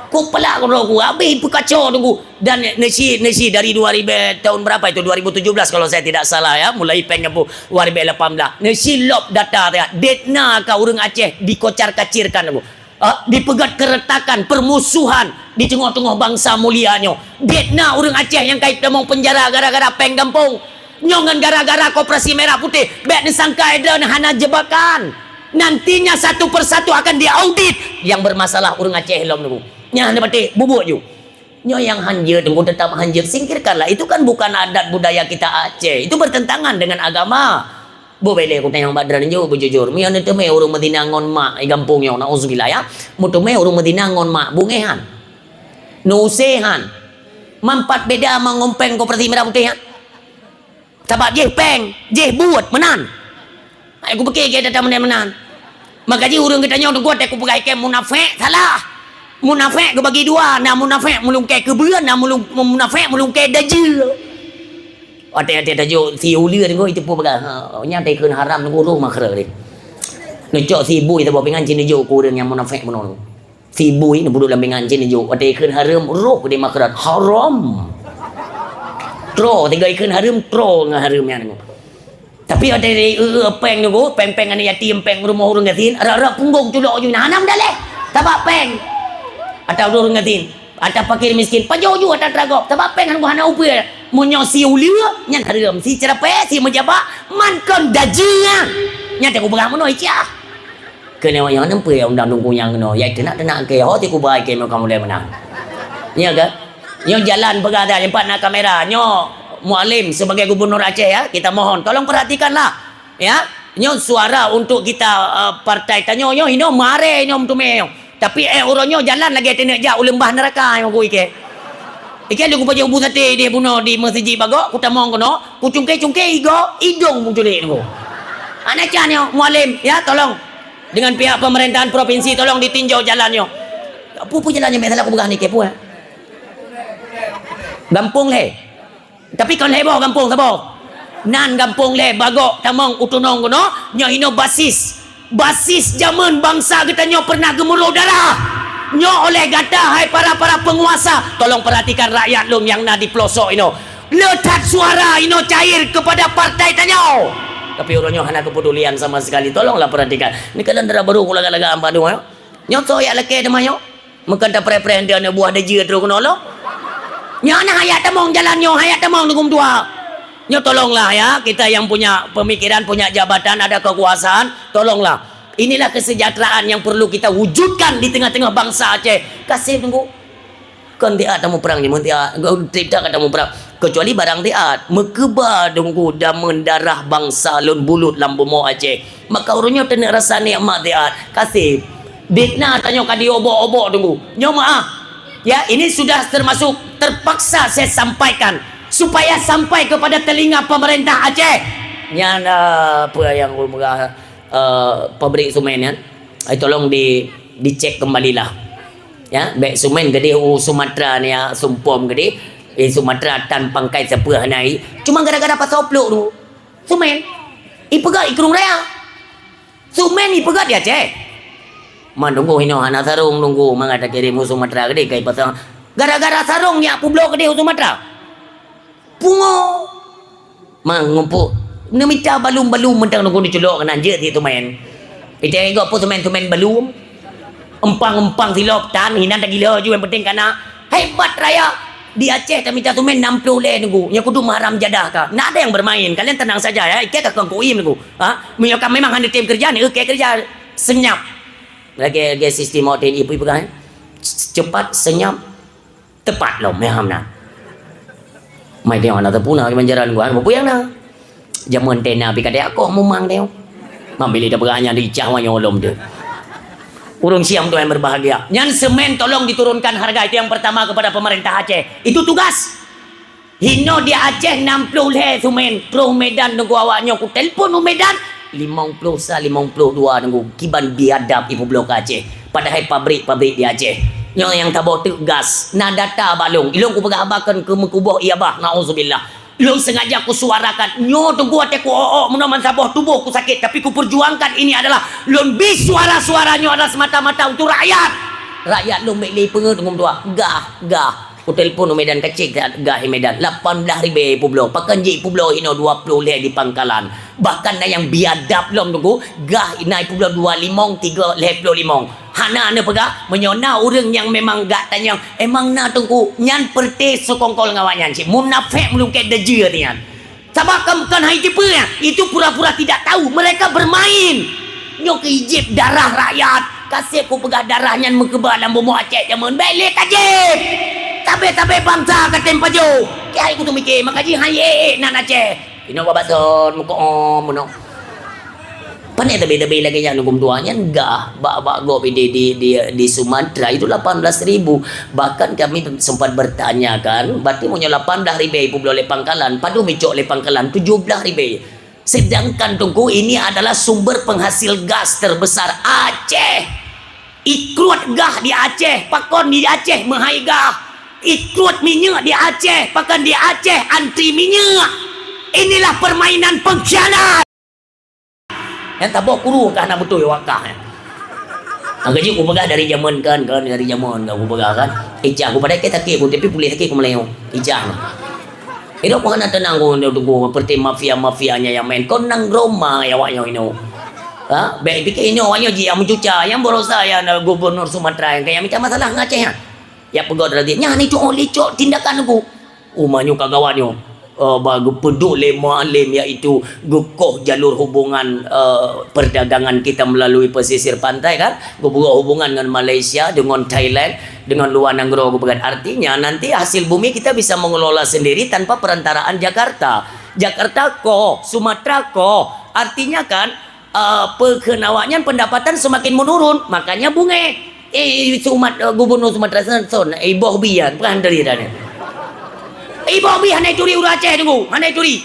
Ku pelak ku droe ku, habéh peukaco teungku. Dan neusi, neusi dari dua ribu, tahun berapa itu? Dua ribu tujuh belas kalau saya tidak salah ya, mulai péng gampông dua ribu lapan belas. Neusi lop data ya, dek na ka ureuëng Aceh dikocar-kacirkan teungku. Ah, dipeugét keureutokan, peurmusohan di teungoh-teungoh bansa mulia nyoe. Dek na ureuëng Aceh nyang ka itamong peunjara gara-gara péng gampông. Nyoe ngon gara-gara koperasi merah putih, bék neusangka droeneuh hana jebakan. Nantinya satu persatu akan diaudit yang bermasalah ureuëng Aceh lom teungku. Nyan hana patéh, bubuek ju. Nyoe nyang han jeuet, teungku, tetap han jeuet, singkirkanlah. Itu kan bukan adat budaya kita Aceh. Itu bertentangan dengan agama. Boh bék lé kutanyong bak droeneuh jaweueb beujujur. Meunyoe neuteumé ureuëng meuzina ngon mak di gampông nyoe, nauzubillah ya. Meuteumé ureuëng meuzina ngon mak, beungéh han? Neuusé han? Manfaat beda ma ngon péng koperasi merah putih nyan? Sabab jih péng, jih buet meunan. Hai kupike gét data meunan-meunan. Maka jih ureuëng geutanyoe teungku watée kupeugah ikém munafék, salah. Munafék geubagi dua, na munafék meulungkée keubeuen, na meulung-, munafék meulungkée dajih. Watée-watée tajok si uleue teungku, itu pun peugah, ha, nyan teukheun haram teungku roh makhraj deh. Neucok si bui saboh pingan cit neujok keu ureuëng nyang munafék bunoe. Si bui neupeuduek lam pingan cit neujok, watée ikheun hareuem, roh di makhraj, haram. Troh, tiga ikheun hareuem, troh ngon hareuem nyan. Tapi watée di, eu, eu, péng nyoe, péng-péng aneuk yatim, péng rumoh ureuëng gasien, rab-rab punggong culok ju na, hana meudaléh. Sabab péng. Ata ureuëng gasien, ata fakir miskin, pajoh ju ata teuragop. Sabab péng hana, hana upeu. Meunyoe si uleue, nyan hareuem. Si ceurapée, si meujabat, man kon dajih nyan. Nyan teungku peugah meunoe, Icah. Keunoe nyoe neumpeue undang dungku nyang keunoe, yai teunak-teunak keu ho tikubai keu muka mulai meunan. Nyo ke? Nyoe jalan peugah dah, empat na kamera. Nyoe Mualem sebagai gubernur Aceh ya, kita mohon tolong perhatikanlah. Ya. Nyoe suara untuk kita, eh, partai tanyoe nyoe, inoe maré nyoe meuteumé nyoe. Tapi eh uroe nyoe jalan lagée teuneuk jak u leumbah neuraka nyoe ku ikée. Ikée lé kupajoh bu saté ideh bunoe di meuseujid bagok, kutamong keunoe, kucungké-cungké igo, idong muculék nyoe. Hana can nyoe, Mualem, ya tolong. Dengan pihak pemerintahan provinsi tolong ditinjau jalan nyoe. Peue-peue jalan nyoe, meusalah kupeugah ni keu peue? Gampông lé. Tapi kon lhée boh gampông saboh. Nan gampông lhée bagok tamong u tunong keunoe, nyoe inoe basis. Basis jameun bansa geutanyoe peureunah geumeuroh darah. Nyoe oleh gata hai para-para peunguasa, tolong perhatikan rakyat lôn nyang na di pelosok inoe. Le that suara inoe cair kepada partai tanyoe. Tapi uroe nyoe hana keupedulian sama sekali. Tolonglah perhatikan. Ni kalian darah baru ku lagak-lagak ampat dua. Nyoe soe jak lakée teuma nyoe? Meukeun tapreh-preh deuh aneuk buah dajih trok keunoe lom. Nyoe na hayak tamong jalan nyoe, hayak tamong dukung dua. Nyoe tolonglah ya, kita yang punya pemikiran, punya jabatan, ada kekuasaan, tolonglah. Inilah kesejahteraan yang perlu kita wujudkan di tengah-tengah bangsa Aceh. Kasih tunggu. Kon tiak tamu perang ni, mun tiak, tidak tamu perang. Keucuali barang siat, meukeubah teungku jameun darah bansa lôn bulut lam bumoe Aceh. Maka ureuëng nyoe teuneuk rasa nikmat siat. Kaseb. Biet na tanyoe ka diobok-obok teungku. Nyoe meuah. Ya, ini sudah termasuk terpaksa saya sampaikan supaya sampai kepada telinga pemerintah Aceh. Nyan, eh, apa yang ulôn peugah, eh, pabrik semen nyan? Eh, tolong di, dicek kembalilah. Ya, bèk semen geudeh u Sumatra ni ya, sumpom geudeh. Eh, Sumatra tan pangkai sapeue hana i. Cuma gara-gara pasal pluk tu. Semen. Ipeugah i Krueng Raya. Semen ipeugah di Aceh. Man teungku hinoe hana sarong teungku mangat takirém u Sumatra geudeh kai pasal. Gara-gara sarong nyak peubloe geudeh u Sumatra. Pungo. Mang ngumpuk. Neumita balum-balum mantong teungku neuculok keunan jeuet di semen. Ite inggok peue semen-semen balum. Empang-empang silop tan, hinan tagila ju, yang penting kana. Hebat raya. Di Aceh tamita semen enam puluh lé teungku. Nyoe kudu maharam jadah ka. Ndak ada yang bermain. Kalian tenang saja ya. Ike ka kong kuim teungku. Ha? Meunyoe ka memang hana tem kerja ni, oke kerja. Senyap. Lagi, lagi sistem hotel ibu pegang. Cepat, senyap. Tepat lom, ya, hamna. Mai tengok na tepuna kemanjaran gua, apa yang na? Jameun tena pi kadek akoh mumang tengok. Mambili dah beranya di cah wanyo lom tu. Ureuëng Siam tu yang berbahagia. Nyan semen tolong diturunkan harga itu yang pertama kepada pemerintah Aceh. Itu tugas. Hino di Aceh enam puluh lhèe semen. Troh Medan teungku awak nyoe ku telpon u Medan. Limong puluh sa, limong puluh dua teungku. Kiban biadab ibu blok Aceh. Padahai pabrik-pabrik di Aceh. Nyoe nyang taboh teuk gas. Na data bak lôn. Ilôn kupeugah haba kon keu meukuboh iya bah. Nauzubillah. Lôn sengaja kusuarakan. Nyoe teungku watèe kuok-ok meunoe man saboh tuboh kusakét, tapi kuperjuangkan ini adalah lôn bi suara-suara nyoe adalah semata-mata untuk rakyat. Rakyat lôn bèk lé peungeut ngon dua. Gah, gah. Kutelpon u Medan kacik gah i Medan. Lapan blah ribèe ipubloe. Pakon jih ipubloe inoe dua ploh lhèe di Pangkalan. Bahkan na nyang biadab lom teungku. Gah na ipubloe dua limong, tiga lhèe ploh limong. Hana neupeugah, meunyoe na ureuëng nyang memang gak tanyong, emang na teungku, nyan peureuté seukongkol ngon awaknyan cit. Munafék meulungkét deujeue nyan. Sabab kon, kon hai tipeue nyan, itu pura-pura tidak tahu, mereka bermain. Nyoe keu ijéb darah rakyat, kaseb kupeugah darah nyan meukeubah lam bumoe Aceh jameun, bèk lé kajéb. Tabé-tabé bansa ka tem pajoh. Kihai kutu miké, maka jih hai ék-ék nan Aceh. Inoe bak Bason, mukoom, meunoe. Pane tabé-tabé lagèe nyan huköm dua nyan gah bak, bak gob di, di, di, di Sumatra itu lapan belas ribu. Bahkan kami sempat bertanya kan, berarti meunyoe lapan blah ribèe ipubloe lé Pangkalan, padum icok lé Pangkalan tujuh blah ribèe. Sedangkan teungku ini adalah sumber penghasil gas terbesar Aceh. Ikruet gah di Aceh, pakon di Aceh meuhai gah. Ikruet minyeuk di Aceh, pakon di Aceh antri minyeuk. Inilah permainan pengkhianat. Nyang taboh kuru kah na beutôi wakah nyan. Angka jih kupeugah dari jameun kan, kan dari jameun kan kupeugah kan. Ijah ku padahai sakét ku, tapi puléh sakét ku meulayeue. Ijah nyan. Hidup ku hana teunang ku, ku, ku, seperti mafia-mafia nyan nyang main. Kon nang Roma ya awak nyoe inoe. Ha? Bèk pikir inoe awak nyoe jih nyang meucuca, nyang berusaha ya na gubernur Sumatera nyang kaya macam masalah ngon Aceh nyan. Ya peugah tadi, nyan itu oleh cok tindakan ku. Uma nyoe ka gawat nyoe. Eh, ba geupeuduk lé Mualem, iaitu geukoh jalur hubungan, eh, perdagangan kita melalui pesisir pantai kan, geubuka hubungan ngon Malaysia, dengan Thailand, dengan luar nanggroe geupeugah. Artinya nanti hasil bumi kita bisa mengelola sendiri tanpa perantaraan Jakarta. Jakarta koh, Sumatera koh. Artinya kan, eh, peukheun awaknyan pendapatan semakin menurun, makanya bungéh. Eh, Sumat-, eh, Gubernur Sumatera Selatan, eh, Bobi ya, bukan dari tadi. Eh, Bobi hana turi ureuëng Aceh teungku, hana turi.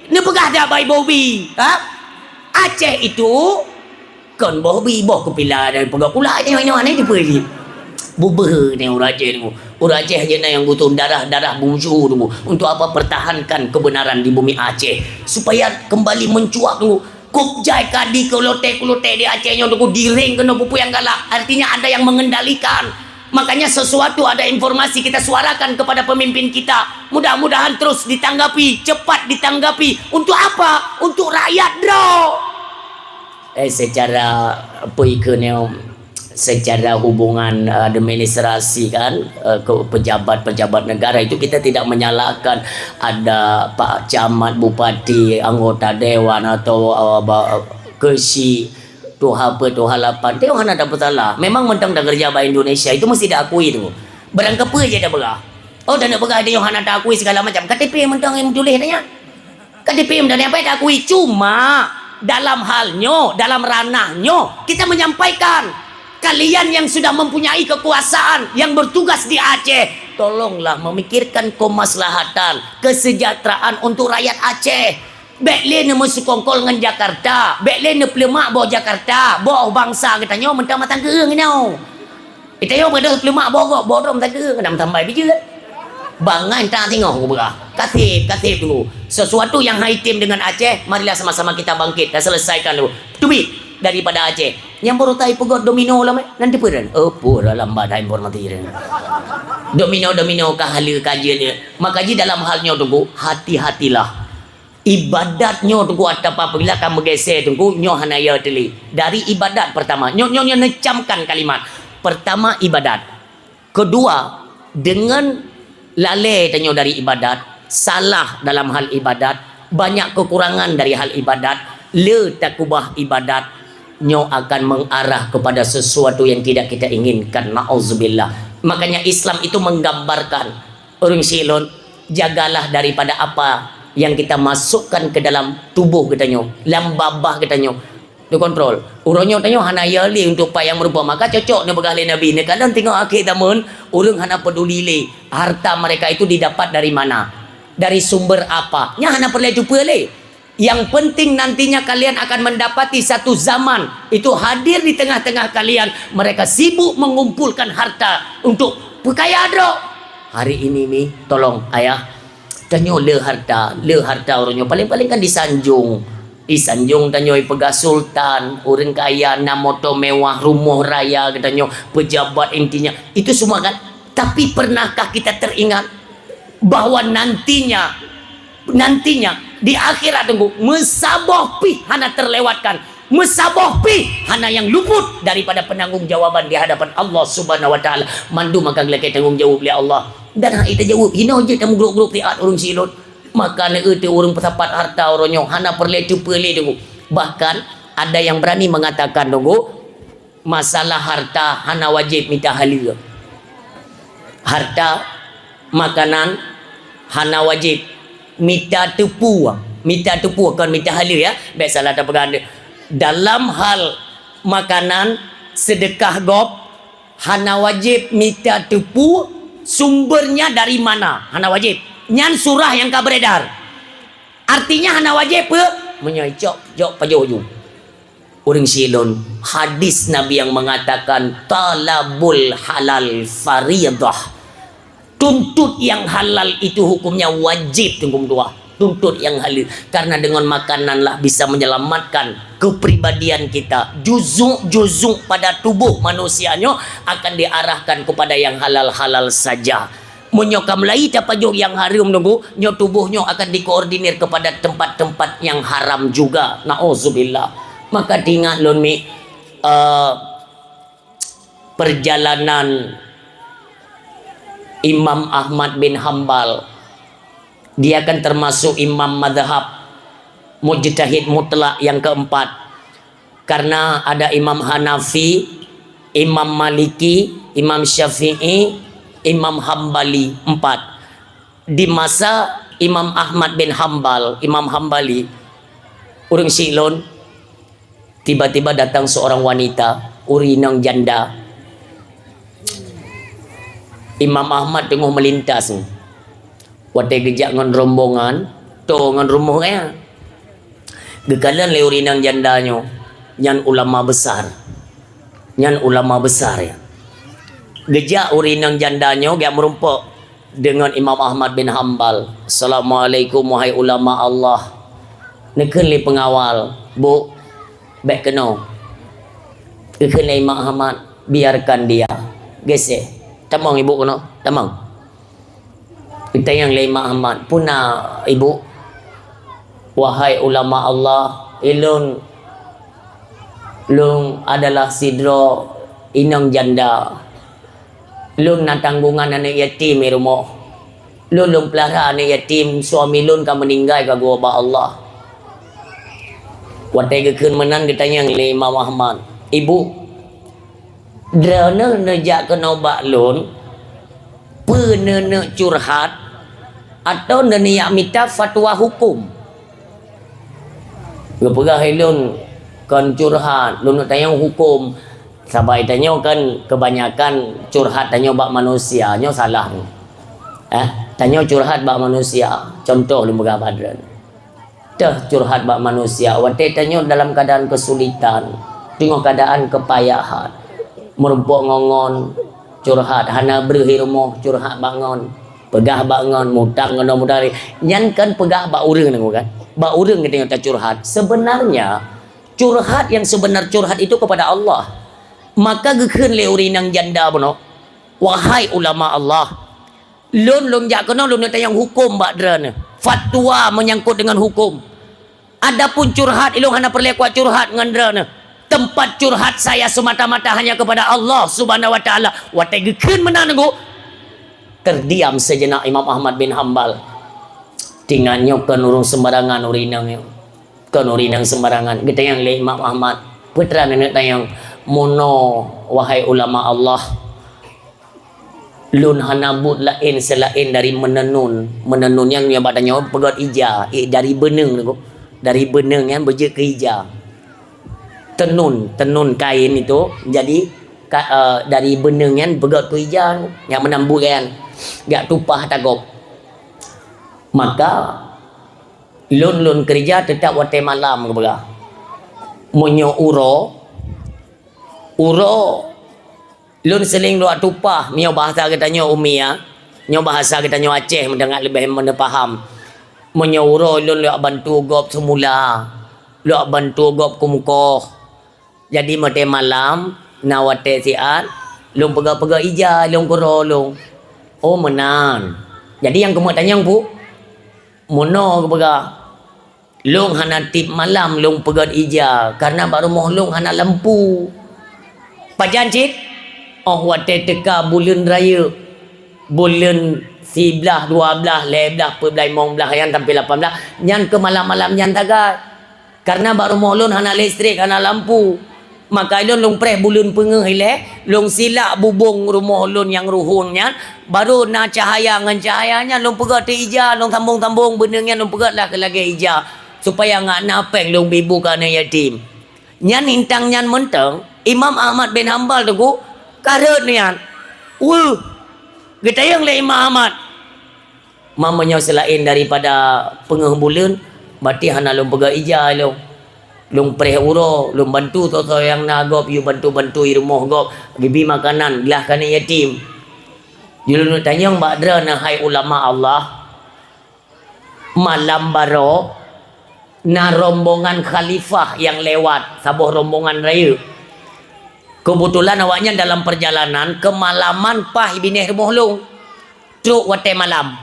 Neupeugah dak bai Bobi, ha? Aceh itu kon Bobi, boh keupila dari peugah pula nyoe nyoe hana dipeuli. Bubeh ni ureuëng Aceh teungku. Ureuëng Aceh je na yang butuh darah-darah bungsu teungku. Untuk apa pertahankan kebenaran di bumi Aceh supaya kembali mencuat teungku. Kop jai ka di keulote-keulote di Aceh nyoe teungku diring keunoe peue-peue nyang galak. Artinya ada yang mengendalikan. Makanya sesuatu ada informasi kita suarakan kepada pemimpin kita. Mudah-mudahan terus ditanggapi, cepat ditanggapi. Untuk apa? Untuk rakyat droe. Eh, secara apa ikeu nyoe? Secara hubungan, eh, administrasi kan, eh, ke pejabat-pejabat negara itu kita tidak menyalahkan ada pak camat, bupati, anggota dewan atau, eh, ba-, keuchik, tuha pe, tuha lapan. Teuh hana ada pesalah. Memang mantong dah kerja bak Indonesia itu mesti diakui tu. Barang keupeu je dah berah. Oh, dan nak peugah dia hana takui segala macam. K T P mantong yang tulis tanya. K T P mantong apa takui? Cuma dalam hal nyoe, dalam ranah nyoe, kita menyampaikan, kalian yang sudah mempunyai kekuasaan, yang bertugas di Aceh, tolonglah memikirkan kemaslahatan, kesejahteraan untuk rakyat Aceh. Bék lé neumeuseukongkol ngon Jakarta, bék lé neupeuleumak boh Jakarta, boh bansa geutanyoe meutamah tangkeueng inoe. Geutanyoe beudôh peuleumak boh gob, boh droe meutamah tangkeueng, keunan meutambai bijeuet. Bangai ta singoh kubeurah. Kaseb, kaseb dulu. Sesuatu yang haitem dengan Aceh, marilah sama-sama kita bangkit dan selesaikan dulu. Teubiet daripada Aceh. Nyang baru tai peugöt domino lom, eh. Nanti pun, oh, pura lambat dah informasi dia. Domino-domino ka haleue kajeut dia. Maka ji dalam hal nyoe Teungku, hati-hatilah. Ibadat nyoe Teungku, atau apabila ka meugeusé Teungku, nyoe hana ya teuli. Dari ibadat pertama, nyoe, nyoe, nyoe neucamkan kalimat. Pertama ibadat. Kedua, dengan lalé tanyoe dari ibadat, salah dalam hal ibadat, banyak kekurangan dari hal ibadat, le takubah ibadat, nyoe akan mengarah kepada sesuatu yang tidak kita inginkan. Nauzubillah. Makanya Islam itu menggambarkan, ureuëng syik lôn, jagalah daripada apa yang kita masukkan ke dalam tubuh geutanyoe, lam babah geutanyoe. Neukontrol. Uroe nyoe tanyoe hana ya lé untuk pat nyang meurumpok. Maka cocok neupeugah lé Nabi, neukalon teungoh akhé zaman, ureuëng hana peduli lé harta mereka itu didapat dari mana, dari sumber apa. Nyan hana peureulée teupeue lé. Yang penting nantinya kalian akan mendapati satu zaman itu hadir di tengah-tengah kalian, mereka sibuk mengumpulkan harta untuk peukaya droe. Hari ini mi, tolong ayah, tanyoe le harta, le harta uroe nyoe. Paling-paling kan disanjung. Disanjung tanyoe peugah sultan, ureuëng kaya, na moto mewah, rumoh raya geutanyoe, pejabat intinya. Itu semua kan. Tapi pernahkah kita teringat bahwa nantinya, nantinya di akhirat Teungku, meusaboh pih hana terlewatkan, meusaboh pih hana nyang luput daripada penanggung jawaban di hadapan Allah Subhanahu wa Taala. Mandum akan geulakée tanggung jawab lé Allah. Dan hana tajaweueb, hinoe jeuet tameugrôp-grôp siat ureuëng syik lôn. Maka neueu teu ureuëng peusapat harta uroe nyoe hana peureulée teupeue lé Teungku. Bahkan ada yang berani mengatakan Teungku, masalah harta hana wajéb mita haleue. Harta, makanan hana wajéb mita teupeue, mita teupeue kon mita haleue ya. Bék salah tapeugah. Dalam hal makanan, seudeukah gob, hana wajéb mita teupeue sumbernya dari mana, hana wajéb. Nyan surah nyang ka beredar. Artinya hana wajéb peue? Meunyoe icok, jok pajoh ju. Ureuëng syik lôn, hadis Nabi yang mengatakan, "Talabul halal faridah." Tuntut yang halal itu hukumnya wajib, Teungku meutuah. Tuntut yang halal. Karena dengan makananlah bisa menyelamatkan kepribadian kita. Juzuk-juzuk pada tubuh manusia nyoe akan diarahkan kepada yang halal-halal saja. Meunyoe ka mulai tapajoh nyang hareuem Teungku, nyoe tuboh nyoe akan dikoordinir kepada tempat-tempat nyang haram juga. Nauzubillah. Maka teuingat lôn mi, eh, perjalanan Imam Ahmad bin Hambal, dia kan termasuk imam mazhab mujtahid mutlak yang keempat. Karena ada Imam Hanafi, Imam Maliki, Imam Syafi'i, Imam Hambali, empat. Di masa Imam Ahmad bin Hambal, Imam Hambali, ureuëng syik lôn, tiba-tiba datang seorang wanita, ureuëng inong janda. Imam Ahmad teungoh meulintas. Watée geujak ngon rombongan, toe ngon rumoh gaya. Geukalon lé ureuëng inong janda nyoe, nyan ulama besar. Nyan ulama besar ya. Geujak ureuëng inong janda nyoe geujak meurumpok deungon Imam Ahmad bin Hambal. "Assalamualaikum, wahai ulama Allah." Neukheun lé pengawal, "Bu, bék keunoe." Geukheun lé Imam Ahmad, "Biarkan dia." Geuseh. "Tamong ibu keunoe, tamong." Geutanyong lé Imam Ahmad, "Peue na, Ibu?" "Wahai ulama Allah, ilôn, lôn adalah sidroe inong janda. Lôn na tanggongan aneuëk yatim di rumoh. Lôn, lôn peulara aneuëk yatim, suami lôn ka meuninggai ka geuwoe bak Allah." Watée geukheun meunan geutanyong lé Imam Ahmad, "Ibu, droeneueh neujak keunoe bak lôn, Peue neuneuk curhat atau neuniyak mita fatwa hukum? Geupeugah ilôn kon curhat, lôn tanyong hukum. Sabai tanyoe kan kebanyakan curhat tanyoe bak manusia, nyoe salah. Eh, tanyoe curhat bak manusia. Contoh lôn peugah bak droen. Teuh curhat bak manusia, watée tanyoe dalam keadaan kesulitan, teungoh keadaan kepayahan, meurumpok ngon-ngon, curhat, hana breuh i rumoh, curhat bak ngon, peugah bak ngon, mutang ngon mudari. Nyan kan peugah bak ureuëng nyoe kan? Bak ureuëng geutanyoe tacurhat. Sebenarnya, curhat yang sebenar curhat itu kepada Allah. Maka geukheun lé ureuëng nyang janda bunoe, "Wahai ulama Allah, lôn, lôn jak keunoe lôn neutanyong hukum bak droeneuh. Fatwa menyangkut dengan hukum. Adapun curhat, ilôn hana peureulée kuat curhat ngon droeneuh. Tempat curhat saya semata-mata hanya kepada Allah Subhanahu wa Taala." Watée geukheun meunan, Teungku, terdiam sejenak Imam Ahmad bin Hambal. Tingat nyoe kon ureuëng sembarangan ureuëng inong nyoe. Kon ureuëng inong sembarangan. Geutanyong lé Imam Ahmad, "Peue teuma neuneuk tanyong?" "Meunoe, wahai ulama Allah, lôn hana buet laén seulaén dari meunenun." Meunenun nyan nyang bak tanyoe peugét ija, eh, dari beuneueng tu. Dari beuneueng nyan beujeuet keu ija. Tenun, tenun kain itu jadi ka-, eh, dari beuneueng nyan peugét keu ija, nyang meunan buet nyan. Jak tupah tagôb. Maka lôn, lôn keurija teutap watée malam, geupeugah. Meunyoe uroe, uroe lôn seuling lôn tupah, meunyoe bahasa geutanyoe Umia, nyoe bahasa geutanyoe Aceh meudeungat leubeh meuneupaham. Meunyoe uroe lôn lôn bantu gob seumula, lôn bantu gob keumukoh. Jadi watée malam, na watée siat, lôn peugét-peugét ija lôn keu uroe lôn. Oh, meunan. Jadi nyang keumeung tanyong peue? Meunoe geupeugah, lôn hana tieb malam lôn peugét ija, kareuna bak rumoh lôn hana lampu. Pajan cit? Oh, watée teuka buleuen rayeuk, buleuen siblaih, dua blaih, lhée blaih, peuet blaih, limong blaih, nyan sampai lapan blaih, nyan keu malam-malam nyan sagai. Kareuna bak rumoh lôn hana listrik, hana lampu. Maka lôn, lôn preh buleuen peungeuh ilée, lôn silak bubông rumoh lôn nyang ruhueng nyan, barô na cahya, ngon cahya nyan lôn peugét teuk ija, lôn sambông-sambông beuneueng nyan lôn peugét lah keu lagée ija, supaya ngat na péng lôn bi bu keu aneuk yatim. Nyan intang nyan mantong, Imam Ahmad bin Hambal, Teungku, ka rhot nyan. Weueh! Geutanyong lé Imam Ahmad, "Ma meunyoe seulaén daripada peungeuh buleuen, berarti hana lôn peugét ija lôn. Lôn preh uroe, lôn bantu soe-soe nyang na gob, yue bantu-bantu i rumoh gob, geubi makanan, glah keu aneuk yatim." Jeuet lôn tanyong bak droeneuh, hai ulama Allah, malam baroe na rombongan khalifah nyang lewat, saboh rombongan rayeuk. Keubeutulan awaknyan dalam peurjalanan, keumalaman paih binéh rumoh lôn. Trok watée malam.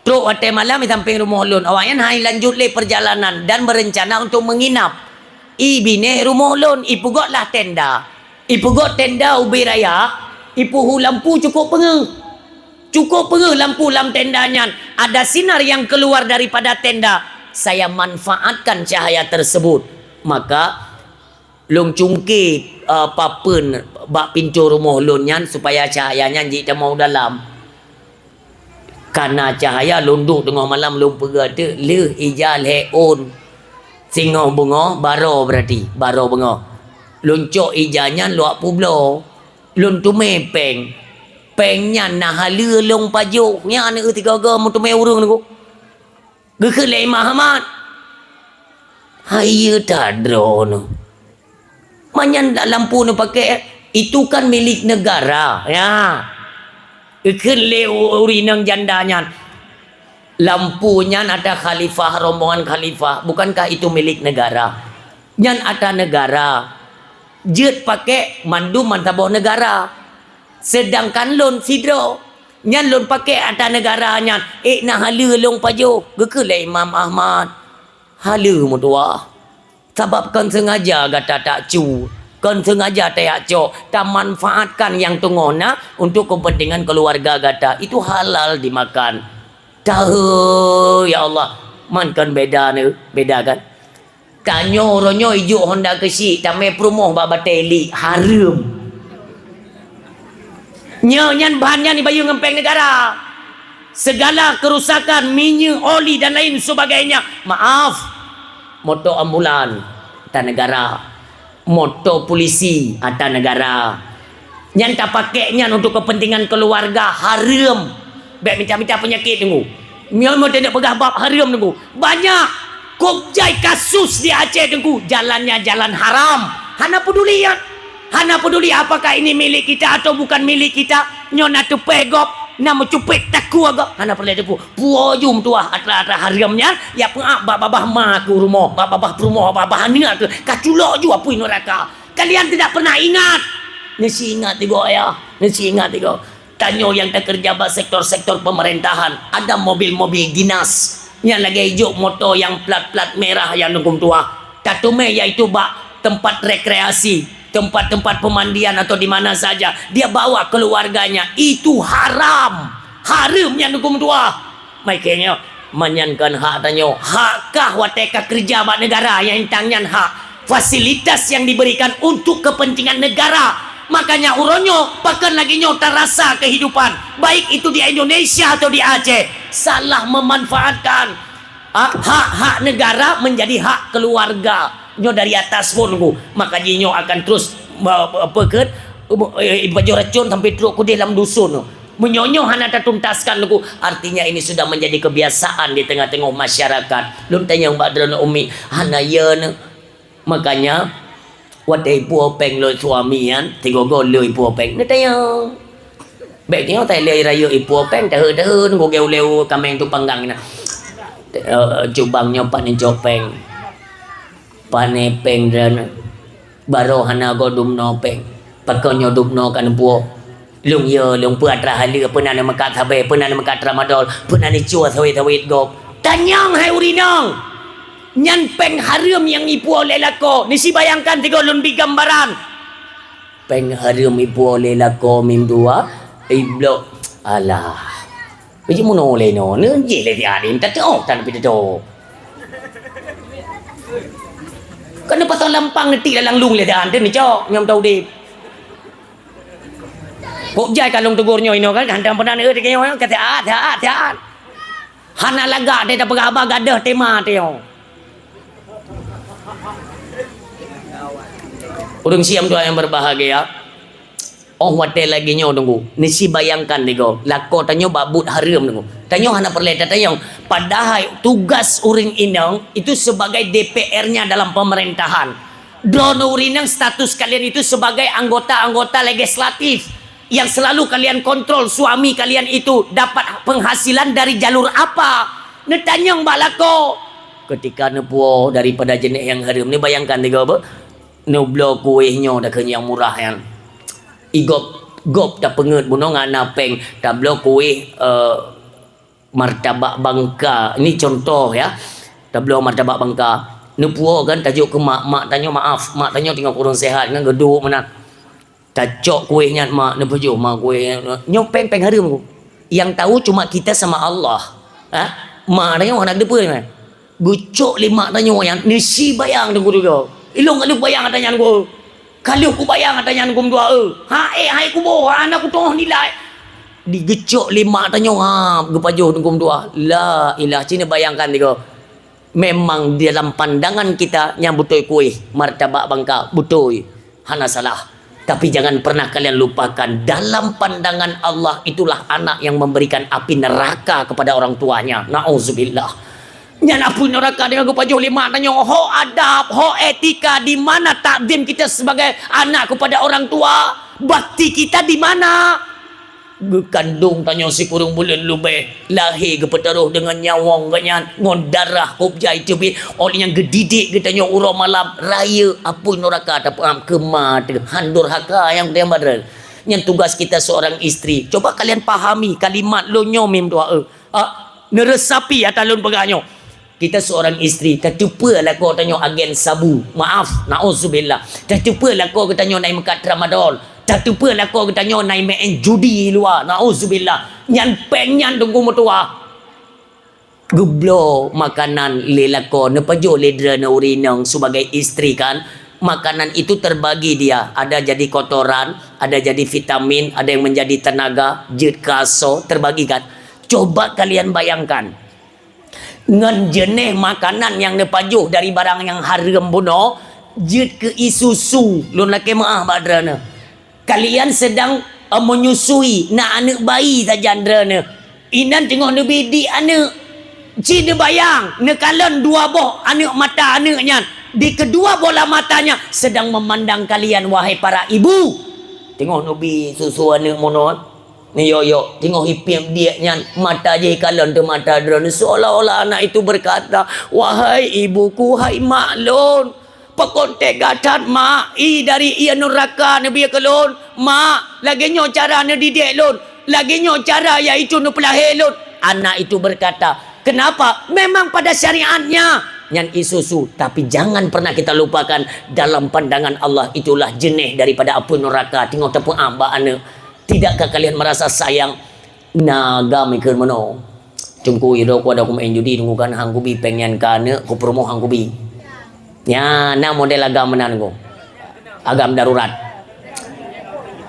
Trok watée malam di sampéng rumoh lôn. Awaknyan hana lanjut lé peurjalanan dan beureuncana untuk meunginap. I binéh rumoh lôn, ipeugét lah tenda. Ipeugét tenda ubé raya, ipeuhu lampu cukôp peungeuh. Cukôp peungeuh lampu lam tenda nyan. Ada sinar yang keluar daripada tenda. Saya manfaatkan cahaya tersebut. Maka, lôn cungké, eh, papeuen bak pintoe rumoh lôn nyan supaya cahaya nyan jitamong u dalam. Ka na cahaya, lôn duek teungoh malam lôn peugét teuk, lheueh ija lhée ôn. Singoh beungoh, baroe berarti, baroe beungoh. Lôn cok ija nyan lôn peubloe. Lôn teumé péng. Péng nyan na haleue lôn pajoh. Nyan aneuk sigoe-goe meuteumé ureuëng nyoe. Geukheun lé Imam Ahmad, "Hai, yue that droeneuh. Manyan dak lampu neupaké, itu kan milik negara." Ya. Geukheun lé u-, ureuëng inong janda nyan, "Lampu nyan ata khalifah, rombongan khalifah, bukankah itu milik negara? Nyan ata negara. Jeuet paké mandum meusaboh negara. Sedangkan lôn sidroe. Nyan lôn paké ata negara nyan, ék na haleue lôn pajoh," geukheun lé Imam Ahmad. Haleue meutuwah. Sabab kon seungaja gata tacu, kon seungaja tajak cok, tamanfaatkan nyang teungoh na untuk keupeuntengan keuluwarga gata. Itu halal dimakan. Tahe, ya Allah, man kon beda ni, beda kan? Tanyoe uroe nyoe ijok honda keuchik, tamé peurumoh bak batée lik, hareuem. Nyoe nyan bahan nyan ibayeue ngon péng negara. Segala kerusakan, minyeuk, oli dan lain sebagainya, maaf, moto ambulan ata negara, moto polisi ata negara. Nyan tapakék nyan untuk kepentingan keluarga, hareuem. Bék mita-mita peunyakét, Teungku. Nyoe meu teuneuk peugah bab hareuem, Teungku. Banyak kop jai kasus di Aceh, Teungku, jalannya jalan haram. Hana peduli nyan. Hana peduli apakah ini milik kita atau bukan milik kita. Nyoe na teupéh gob, na meucupet takue gob. Hana peureulée, Teungku. Puwoe ju meutuah atra-atra hareuem nyan, ya peuab bak babah ma keu rumoh, bak babah peurumoh, bak babah aneuk keu. Ka culok ju apui neuraka. Kalian tidak pernah ingat. Neusi ingat tigo ya. Neusi ingat tigo. Tanyoe nyang takeureuja bak sektor-sektor pemerintahan, ada mobil-mobil dinas. Nyan lagée jok moto nyang plat-plat merah nyang neukum tuah. Tateumé yaitu bak tempat rekreasi, tempat-tempat pemandian atau di mana saja. Dia bawa keluarganya. Itu haram. Hareuem nyang neukum tuah. Mai keu nyoe, manyan kon hak tanyoe. Hak kah watée ka keureuja bak negara nyang intang nyan hak. Fasilitas yang diberikan untuk kepentingan negara. Makanya uroe nyoe, pakon lagée nyoe tarasa kehidupan, baik itu di Indonesia atau di Aceh, salah memanfaatkan, ah, hak-hak negara menjadi hak keluarga. Nyoe dari atas pun, Teungku. Maka jih nyoe akan terus, eh, apa ke, eh, ipajoh racun sampai trok keudeh lam dusun. Meunyoe nyoe hana tatuntaskan, Teungku, artinya ini sudah menjadi kebiasaan di tengah-tengah masyarakat. Lôn tanyong bak droeneuh umi, hana ya neu. Makanya, watée ipuwoe péng lé suami nyan, sigoe-goe lé ipuwoe péng. Neutanyong. Bék nyoe tai lé rayeuk ipuwoe péng, taheu-taheu, gogée ulée kaméng tu panggang na. Eh, cubang nyoe pat neucok péng. Pane péng dan baroe hana goe dumnoe péng. Pakon nyoe dumnoe ka neupuwoe. Lôn yo, lôn peue atra haleue, peue na neumeukat sabe, peue na neumeukat tramadol, peue na neucue sawét-sawét gob. Tanyong hai ureueng inong! Nyan péng hareuem nyang ipuwoe lé lakoe. Neusi bayangkan sigoe lôn bi gambaran. Péng hareuem ipuwoe lé lakoe mim dua, iblok. Alah. Biji munoe lé noe, neujih lé siat in, tateuoh tan pih tateuoh. Kan pasang lampang neutik dalam lung lé siat, neucok nyang taudeb. Kok jai ka lôn tegur nyoe inoe kan, hantom peunan, eh, teukeunyoe, ka siat, siat, siat. Hana lagak teuh tapeugah haba gadoh tema teuh. Ureueng siam tuan yang berbahagia, óh watée lagée nyoe Teungku, neusi bayangkan sigoe, lakoe tanyoe bak buet hareuem Teungku. Tanyoe hana peureulée tatanyong, padahai tugas ureueng inong itu sebagai D P R-nya dalam pemerintahan. Droeneuh ureueng inong status kalian itu sebagai anggota-anggota legislatif yang selalu kalian kontrol suami kalian itu dapat penghasilan dari jalur apa. Neutanyong bak lakoe. Ketika neupuwoe daripada jeunéh nyang hareuem, neubayangkan sigoe beuh. Neubloe kueh nyoe takheun nyang murah nyan. Igob, gob tapeungeut bunoe ngon na péng, tabloe kueh, eh, martabak bangka. Ini contoh ya. Tabloe martabak bangka. Neupuwoe kan tajok keu mak, mak tanyoe maaf, mak tanyoe teungoh kurang sehat kan geuduek meunan. Tacok kueh nyan mak, neupajoh mak kueh nyan. Nyoe péng, péng hareuem ku. Yang tahu cuma kita sama Allah. Ha? Mak tanyoe hana geuteupeue nyan. Geucok lé mak tanyoe nyan, neusi bayang Teungku Tugo. Ilong ka lheueh bayang ata nyan ku. Ka lheueh kubayang ata nyan ku meutuah, eh. Ha, eh, hai kuboh, hana kutoh nilai. Digeucok lé mak tanyoe, ha, geupajoh Teungku meutuah. La ilah, cina bayangkan tiga. Memang di dalam pandangan kita nyan beutôi kueh, martabak bangka, beutôi. Hana salah. Tapi jangan pernah kalian lupakan, dalam pandangan Allah itulah anak yang memberikan api neraka kepada orang tuanya. Nauzubillah. Nyan apui neuraka deungon geupajoh lé mak tanyoe, ho adab, ho etika, di mana takzim kita sebagai anak kepada orang tua? Bakti kita di mana? Geukandong tanyoe sikureueng buleuen leubeh, lahé geupeutaroh deungon nyawöng geuh nyan, ngon darah kop jai teubiet, óh lheueh nyan geudidik geutanyoe uroe malam, rayeuk apui neuraka tapeuam keu ma teuh, han durhaka nyang teuh badrön. Nyan tugas kita seorang istri. Coba kalian pahami kalimat lôn nyoe mim doa, eh. Ah, neuresapi ata lôn peugah nyoe. Kita seorang istri, tateupeue lakoe tanyoe agen sabu. Maaf, nauzubillah. Tateupeue lakoe geutanyoe na i meukat tramadol. Tateupeue lakoe geutanyoe na i meu'en judi luwa. Nauzubillah. Nyan péng nyan Teungku meutuah. Geubloe makanan lé lakoe, neupajoh lé droeneuh ureueng inong sebagai istri kan. Makanan itu terbagi dia, ada jadi kotoran, ada jadi vitamin, ada yang menjadi tenaga, jeuet keu asoe, terbagi kan. Coba kalian bayangkan, ngon jeuneh makanan nyang neupajoh dari barang nyang hareuem bunoe, jeuet keu ie susu, lôn lakée meuáh bak droeneuh. Kalian sedang, eh, menyusui, na aneuëk bayi sajan droeneuh. Inan teungoh neubidik aneuëk. Cit neubayang, neukalon dua boh aneuëk mata aneuëk nyan. Di kedua bola matanya sedang memandang kalian, wahai para ibu. Teungoh neubi susu aneuëk bunoe. Nyoe-nyoe, teungoh ipiep diek nyan, mata jih kalon teuh mata droeneuh, seolah-olah anak itu berkata, "Wahai ibuku, hai mak lôn, pakon tega that, mak, ie dari ie nuraka neubi keu lôn, mak, lagée nyoe cara neudidik lôn, lagée nyoe cara yaitu neupeulahé lôn." Anak itu berkata, "Kenapa? Memang pada syariatnya." Nyan ie susu, tapi jangan pernah kita lupakan, dalam pandangan Allah itulah jeuneh daripada apui nuraka, teungoh tapeuáh bak aneuëk. Tidakkah kalian merasa sayang? Na agam ikheun meunoe. Teungku, idroe ku ada kumeu'en judi, teungku kan han kubi péng nyan keu aneuëk, keu peurumoh han kubi. Nyan, na model agam meunan teungku. Agam darurat.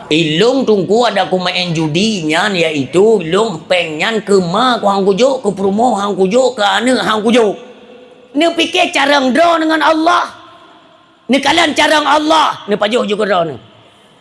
Ilôn teungku ada kumeu'en judi nyan, yaitu lôn péng nyan keu ma ku han kujok, keu peurumoh han kujok, keu aneuëk han kujok. Neupike carông droe deungon Allah. Neukalon carông Allah, neupajoh ju keudroe neuh.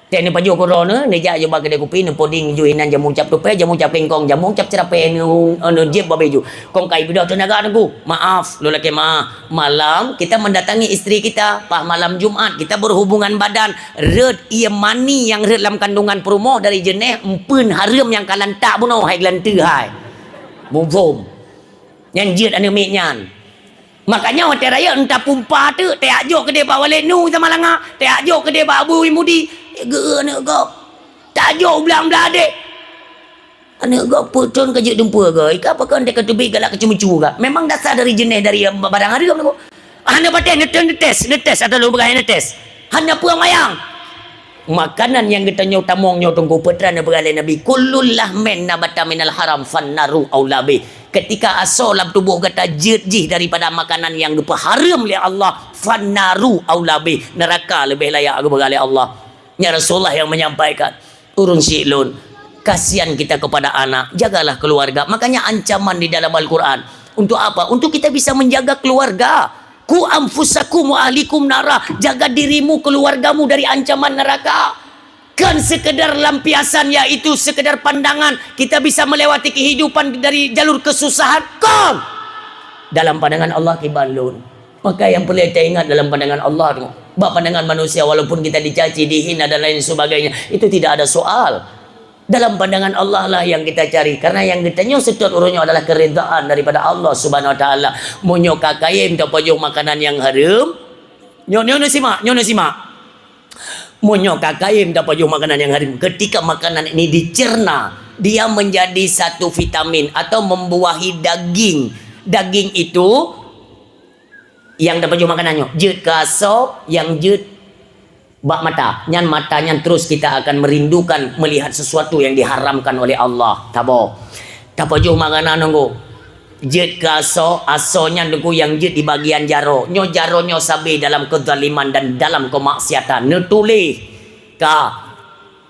Teuh neupajoh keudroe neuh, neujak ju bak keudè kupi, neupuding ju inan jamu cap tupée, jamu cap kingkong, jamu cap ceurapée, neu-, neujieb babeh ju. Kong kai beudôh teunaga teungku. Maaf, lôn lakée meuáh. Malam kita mendatangi istri kita. Pas malam Jumat kita berhubungan badan. Rhot ie mani nyang rhot lam kandungan peurumoh dari jeuneh empeuen hareuem nyang ka lantak bunoe hai geulanteue hai. Bum-bum. Nyan jeuet aneuëk miet nyan. Makanya watée rayeuk entah pumpa teuk, teuak jok keudeh bak Waled Nu Samalanga, teuak jok keudeh bak Abu Mudi, geu aneuëk gob. Tajok u blang-blang deh. Aneuëk gob peutrön ka jeuet dumpeue goe, ka pakon teuka teubiet galak keucue-meucue ka. Memang dasar dari jeuneh dari barang hareuem tu. Hana patéh neuteun neutes, neutes atau lôn peugah neutes. Hana peue mayang. Makanan nyang geutanyoe tamong nyoe teungku peutran neupeugah lé Nabi, "Kullul lahmin nabata minal haram fannaru aula bih." Ketika asoe lam tuboh gata jeuet jih daripada makanan nyang geupeuhareuem lé Allah, fannaru aula bih, neuraka leubeh layak geupeugah lé Allah. Nyan Rasulullah yang menyampaikan. Ureuëng syiek lôn, kasihan kita kepada anak, jagalah keluarga. Makanya ancaman di dalam Al-Quran. Untuk apa? Untuk kita bisa menjaga keluarga. "Ku anfusakum wa ahlikum nara." Jaga dirimu, keluargamu dari ancaman neraka. Kan sekedar lampiasan, yaitu sekedar pandangan, kita bisa melewati kehidupan dari jalur kesusahan. Kon! Dalam pandangan Allah kiban lôn. Maka yang perlu kita ingat dalam pandangan Allah tu. Bak pandangan manusia, walaupun kita dicaci, dihina dan lain sebagainya, itu tidak ada soal. Dalam pandangan Allah lah yang kita cari. Karena yang geutanyoe seutôt uroe nyoe adalah keridaan daripada Allah Subhanahu Wa Taala. Meunyoe ka kayém tapajoh makanan nyang hareuem, nyoe, nyoe, nyoe simak, nyoe, nyoe simak. Meunyoe ka kayém tapajoh makanan nyang hareuem, ketika makanan ini dicerna, dia menjadi satu vitamin atau membuahi daging. Daging itu nyang tapajoh makanan nyoe, jeuet keu asoe, nyang jeuet bak mata. Nyan mata nyan terus kita akan merindukan melihat sesuatu yang diharamkan oleh Allah. Tabo. Tapajoh makanan nunggu. Jeuet keu asoe, asoe nyan nunggu nyang jeuet di bagian jaroe. Nyoe jaroe nyoe sabe dalam kezaliman dan dalam kemaksiatan. Neutuléh ka.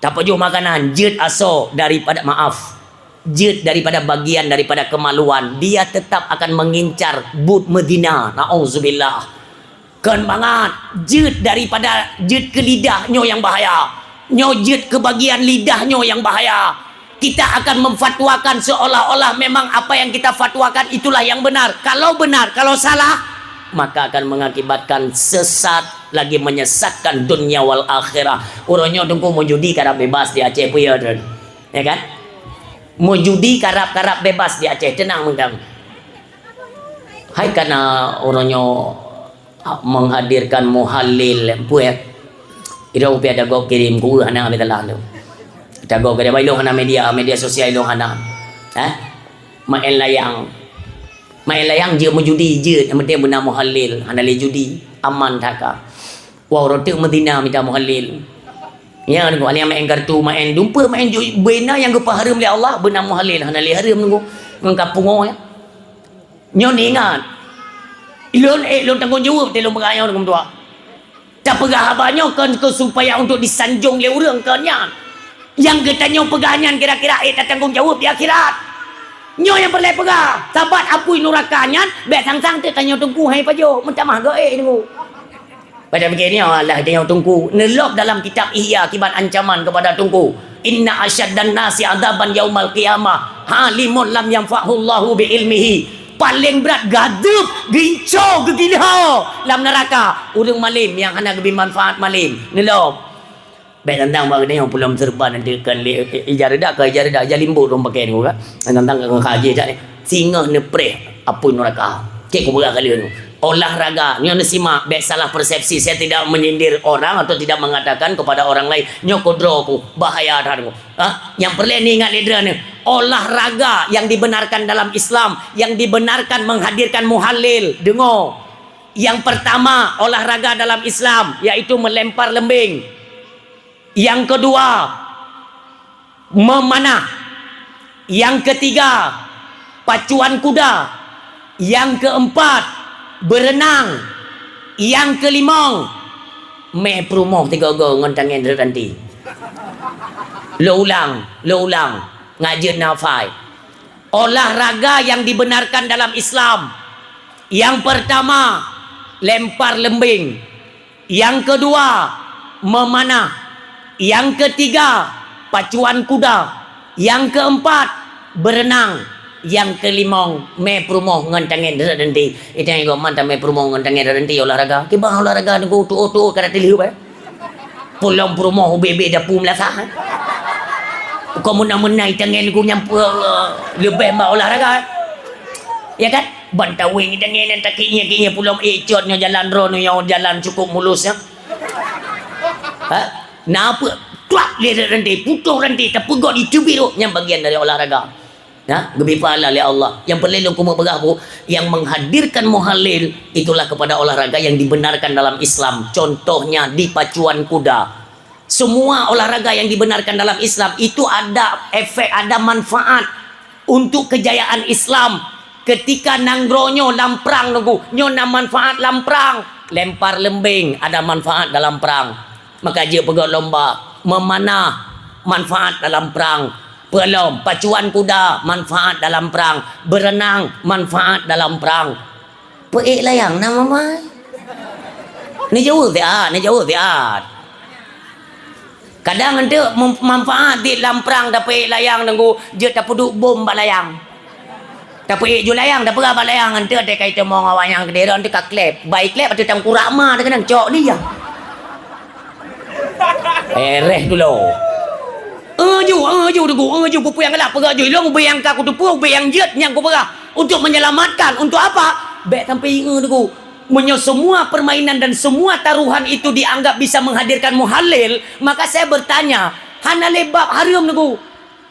Tapajoh makanan, jeuet asoe daripada, maaf, jeuet daripada bagian daripada kemaluan, dia tetap akan mengincar buet meuzina. Na'udzubillah. Kon mangat, jeuet daripada, jeuet keu lidah nyoe nyang bahaya. Nyoe jeuet keu bagian lidah nyoe nyang bahaya. Kita akan memfatwakan seolah-olah memang apa yang kita fatwakan itulah yang benar. Kalau benar, kalau salah, maka akan mengakibatkan sesat, lagi menyesatkan dunia wal akhirah. Uroe nyoe teungku meujudi karab bebas di Aceh, peue ya, Tun? Ya kan? Meujudi karab-karab bebas di Aceh, tenang meugang. Hai kana uroe nyoe menghadirkan muhalil, peue ya? Idong piah dagoe kirém ku hana amai talah tu. Dagoe kirém ilong hana media, media sosial ilong hana. Eh? Main layang. Main layang jeuet meujudi, jeuet. Yang penting beuna muhalil, hana lé judi. Aman that ka. Wah, uroe teuk meuzina mita muhalil. Ya, nunggu, ada yang main kartu, main dumpeue, main ju-, beuna nyang geupeuhareuem lé Allah, beuna muhalil, hana lé hareuem nunggu. Ngon ka pungo ya. Nyoe ingat. Lôn, eh, lôn tanggong jaweueb teuh lôn peugah nyoe, Teungku Meutuah. Tapeugah haba nyoe kon keu supaya untuk disanjong lé ureuëng kon nyan. Nyang geutanyoe peugah nyan kira-kira ék tatanggong jaweueb di akhirat. Nyoe nyang peureulée peugah, sabat apui nuraka nyan, bék sang-sang teuk tanyoe teungku hai pajoh, meutamah geuék teungku. Pada pikir nyoe Allah tanyoe teungku, neulôb dalam kitab Ihya kiban ancaman kepada teungku. Inna asyaddan nasi adzaban yaumal qiyamah, alimun lam yanfa'hullahu bi ilmihi. Paléng brat gadeueb, ginco, geugilho lam neuraka, ureuëng malém nyang hana geubri manfaat malém. Neulôb. Bék tantang bak geutanyoe pulom seureuban nanti kan lé, eh, ija reudak ka ija reudak, ija limbot rhom pakai nyoe ka. Tantang ka haji dak ni. Singoh neupreh apui nuraka. Cek kupeugah kali nyoe. Olahraga, nyoe neusimak, bék salah persepsi. Saya tidak menyindir orang atau tidak mengatakan kepada orang lain, nyoe kudroe ku, bahaya that ku. Ha? Nyang peureulée niingat lé droeneuh, olahraga yang dibenarkan dalam Islam, yang dibenarkan menghadirkan muhallil. Deungoe. Yang pertama, olahraga dalam Islam, yaitu melempar lembing. Yang kedua, memanah. Yang ketiga, pacuan kuda. Yang keempat, berenang. Yang kelimong, mé peurumoh tiga go ngon tangen rot ranti. Lo ulang, lo ulang. Ngajeuet nafai. Olahraga yang dibenarkan dalam Islam. Yang pertama, lempar lembing. Yang kedua, memanah. Yang ketiga, pacuan kuda. Yang keempat, berenang. Yang kelimong, mé peurumoh ngon tangen rot ranti. Itang igoman tamé peurumoh ngon tangen rot ranti olahraga. Kiban olahraga nunggu tuo-tuo kada tileuh bai. Pulom peurumoh ubé-bé dapu meulasah. Kau meunan-meunan tangen ku nyampue leubeh mak olahraga. Ya kan? Ban taweng tangen nyang takik ngieng-ngieng pulom ék cot nyoe jalan droe nyoe jalan cukup mulus ya. Ha? Na apa? Tuak lé rantai, putoh rantai, tapeugot iteubiet rot. Nyan bagian dari olahraga. Nah, geubri pahala lé Allah. Nyang peureulée lôn keumeung peugah ku, yang menghadirkan muhallil itulah kepada olahraga yang dibenarkan dalam Islam. Contohnya di pacuan kuda. Semua olahraga yang dibenarkan dalam Islam itu ada efek, ada manfaat untuk kejayaan Islam. Ketika nanggroe nyoe lam prang nunggu, nyoe na manfaat lam prang. Lempar lembing ada manfaat dalam prang. Maka jeuet peugöt lomba, memanah, manfaat dalam prang. Peulom, pacuan kuda, manfaat dalam prang. Berenang, manfaat dalam prang. Peuék layang na mamai. Neujaweueb siat, neujaweueb siat. Kadang enteuk mem-, manfaat di lam prang tapeuék layang nunggu jeuet tapeuduek bom bak layang. Tapeuék ju layang, tapeugah bak layang, "Enteuk teuka itamong awak nyang keudéh, enteuk ka kleb." Bai kleb ateueh tangkurak ma teukeunang cok dia. Eh, reh dulu. Eh, ju, eh, ju, degu, eh, ju, peue-peue nyang galak peugah ju. Ilong ubé nyang ka kuteupeu, ubé nyang jeuet nyang kupeugah. Untuk menyelamatkan, untuk apa? Bék sampai ingat degu. Meunyoe semua permainan dan semua taruhan itu dianggap bisa menghadirkan muhallil, maka saya bertanya, hana lé bab hareuem degu.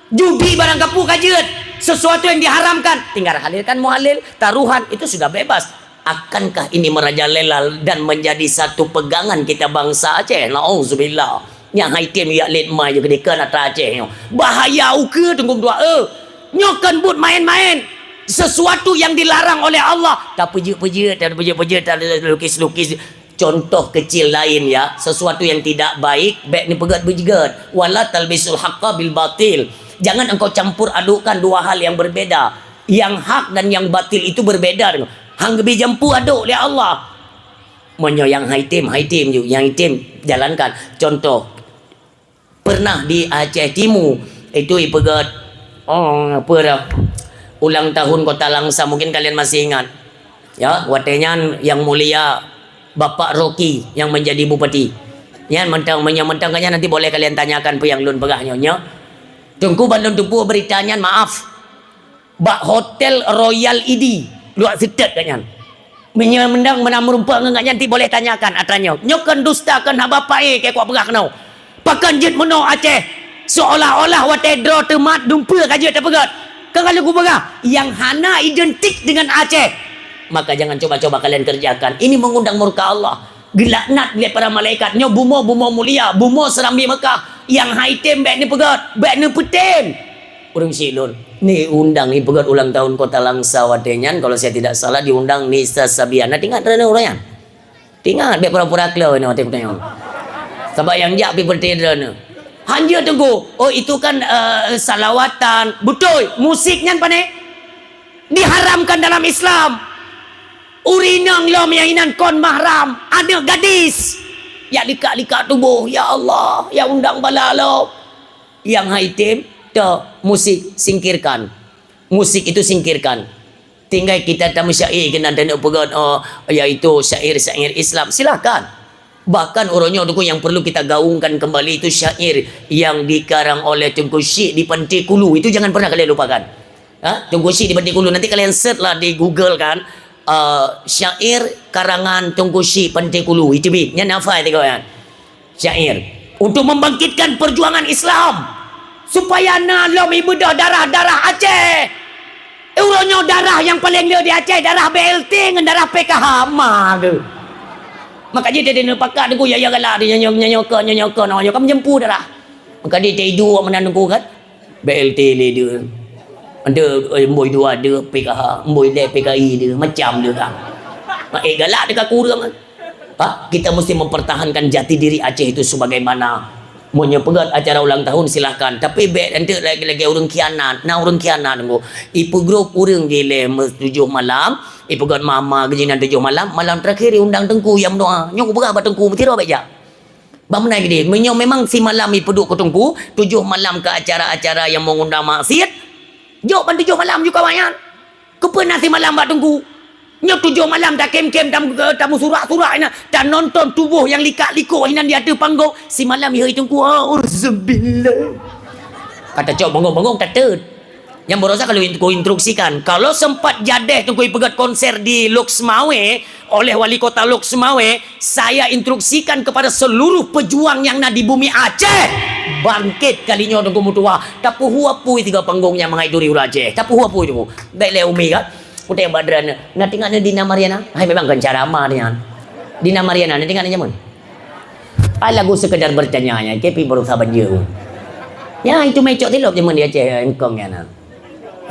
Judi barang kapeue ka jeuet, sesuatu yang diharamkan, tinggal halalkan muhallil, taruhan, itu sudah bebas. Akankah ini merajalela dan menjadi satu pegangan kita bangsa Aceh? Nauzubillah. Nyang hai tem yak let mai juga dikeun ata Aceh nyoe. Bahaya ukeue teungku dua e. Nyoe kan buet main-main. Sesuatu yang dilarang oleh Allah. Tapeujeuet-peujeuet, tapeujeuet-peujeuet, talukis-lukis. Contoh kecil lain ya, sesuatu yang tidak baik, bék neupeugöt beujeuet. Wala talbisul haqqa bil batil. Jangan engkau campur adukkan dua hal yang berbeda. Yang hak dan yang batil itu berbeda. Hang geubri jampu aduk lé Allah. Meunyoe nyang hai tem, hai tem ju, nyang hai tem jalankan. Contoh, pernah di Aceh Timu, itu ipeugöt, oh, apa dah, ulang tahun Kota Langsa, mungkin kalian masih ingat. Ya, watèe nyan Yang Mulia Bapak Rocky yang menjadi bupati. Nyan mantong, meunyoe mantong ka nyan nanti boleh kalian tanyakan peue nyang lôn peugah nyoe, nyoe. Teungku ban lôn teupeu berita nyan, maaf. Bak Hotel Royal Idi, luwat seutôt gobnyan. Meunyoe mantong meunan meurumpok ngon gobnyan, nanti boleh tanyakan atra nyoe. Nyoe kon dusta, kon haba paé keu kupeugah keunoe. Pakon jeuet meunoe Aceh? Seolah-olah watèe droe teumat dumpeue ka jeuet tapeugöt. Kon ka lheueh kupeugah, nyang hana identik dengan Aceh, maka jangan coba-coba kalian kerjakan. Ini mengundang murka Allah. Geulaknat lé para malaikat. Nyoe bumoe, bumoe mulia, bumoe Serambi Mekah. Nyang hai tem bék neupeugöt, bék neupeutem. Ureueng syiek lôn, ni undang ipeugöt ulang tahun Kota Langsa watèe nyan, kalau saya tidak salah diundang Nisa Sabian. Nah, ingat droeneuh ureueng nyan? Ingat, bèk pura-pura klo nyoe teuh kutanyong. Sabab nyang jak pih peureuté droeneuh. Hanjeuet Teungku, oh itu kan, eh, salawatan. Beutôi, musik nyan pané? Diharamkan dalam Islam. Ureueng inong lom nyang inan kon mahram, aneuk gadis. Jak likak-likak tuboh, ya Allah, jak undang bala lom. Nyang hai tem, toh, musik, singkirkan. Musik itu singkirkan. Tinggai kita tameusyair keunan taneuk peugöt, oh, yaitu syair-syair Islam. Silakan. Bahkan uroe nyoe Teungku yang perlu kita gaungkan kembali itu syair yang dikarang oleh Teungku Syik di Pantai Kulu. Itu jangan pernah kalian lupakan. Ha? Teungku Syik di Pantai Kulu. Nanti kalian search lah di Google kan. Eh, syair karangan Teungku Syik Pantai Kulu. Itu bi. Nyan hafai tiga kan. Syair. Untuk membangkitkan perjuangan Islam. Supaya na lom ibeudôh darah-darah Aceh. Eh, uroe nyoe darah nyang paleng le di Aceh, darah B L T ngon darah P K H ma geuh. Maka jih tadi neupakat Teungku, ya, ya galak di nyoe, nyoe, nyoe ke, nyoe, nyoe ke, nyoe, nyoe ke meujampu darah. Maka di taidu meunan Teungku kan. B L T le deuh. Ande, eh, mbôi dua deuh P K H, mbôi lhèe P K I deuh, macam deuh kan. Mak, eh, galak deuh ka kureueng. Ha? Kita mesti mempertahankan jati diri Aceh itu sebagaimana. Meunyoe peugöt acara ulang tahun, silahkan. Tapi bèk nanti lagi-lagi ureueng khianat. Na ureueng khianat Teungku. Ipeugrup ureueng jih lé me-, tujoh malam, ipeugöt mama geujinan tujoh malam, malam terakhir iundang Teungku nyang meudoa. Nyoe kupeugah bak Teungku, meusidroe bèk jak. Bak meunan geude, meunyoe memang simalam ipeuduek keu Teungku, tujoh malam keu acara-acara nyang mengundang maksiat, jok ban tujoh malam ju kawan nyan. Keupeue na simalam bak Teungku? Nyoe tujoh malam takém-kém tam-, tameusurak-surak inan, tanonton tuboh nyang likak-likok inan di ateueh panggong, simalam ihôi Teungku, "Auzubillah." Ka tacok bengong-bengong tateut. Nyang baroesa kalau in-, ku instruksikan, kalau sempat jadeh Teungku ipeugöt konser di Lhokseumawe oleh Wali Kota Lhokseumawe, saya instruksikan kepada seluruh pejuang nyang na di bumi Aceh, bangkit kali nyoe Teungku meutuwah. Tapeuhu apui tiga panggong nyang mangat duri ureueng Aceh. Tapeuhu apui Teungku. Bèk lé umi kan? Kutem bak droeneuh. Na teuingat neuh Dina Mariana? Hai, memang kon cara ma nyan. Dina Mariana, na teuingat neuh jameun? Ai, lagu sekedar bertanya nyan, tapi baru saban jeuet. Ya, itu mecok tilop jameun di Aceh, engkong nyan na.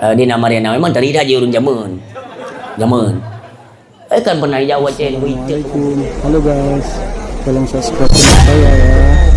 Eh, Dina Mariana memang tari dah je ureueng jameun. Jameun. Eh, kan pernah jawab Aceh, Assalamualaikum. Halo guys, tolong subscribe channel saya ya.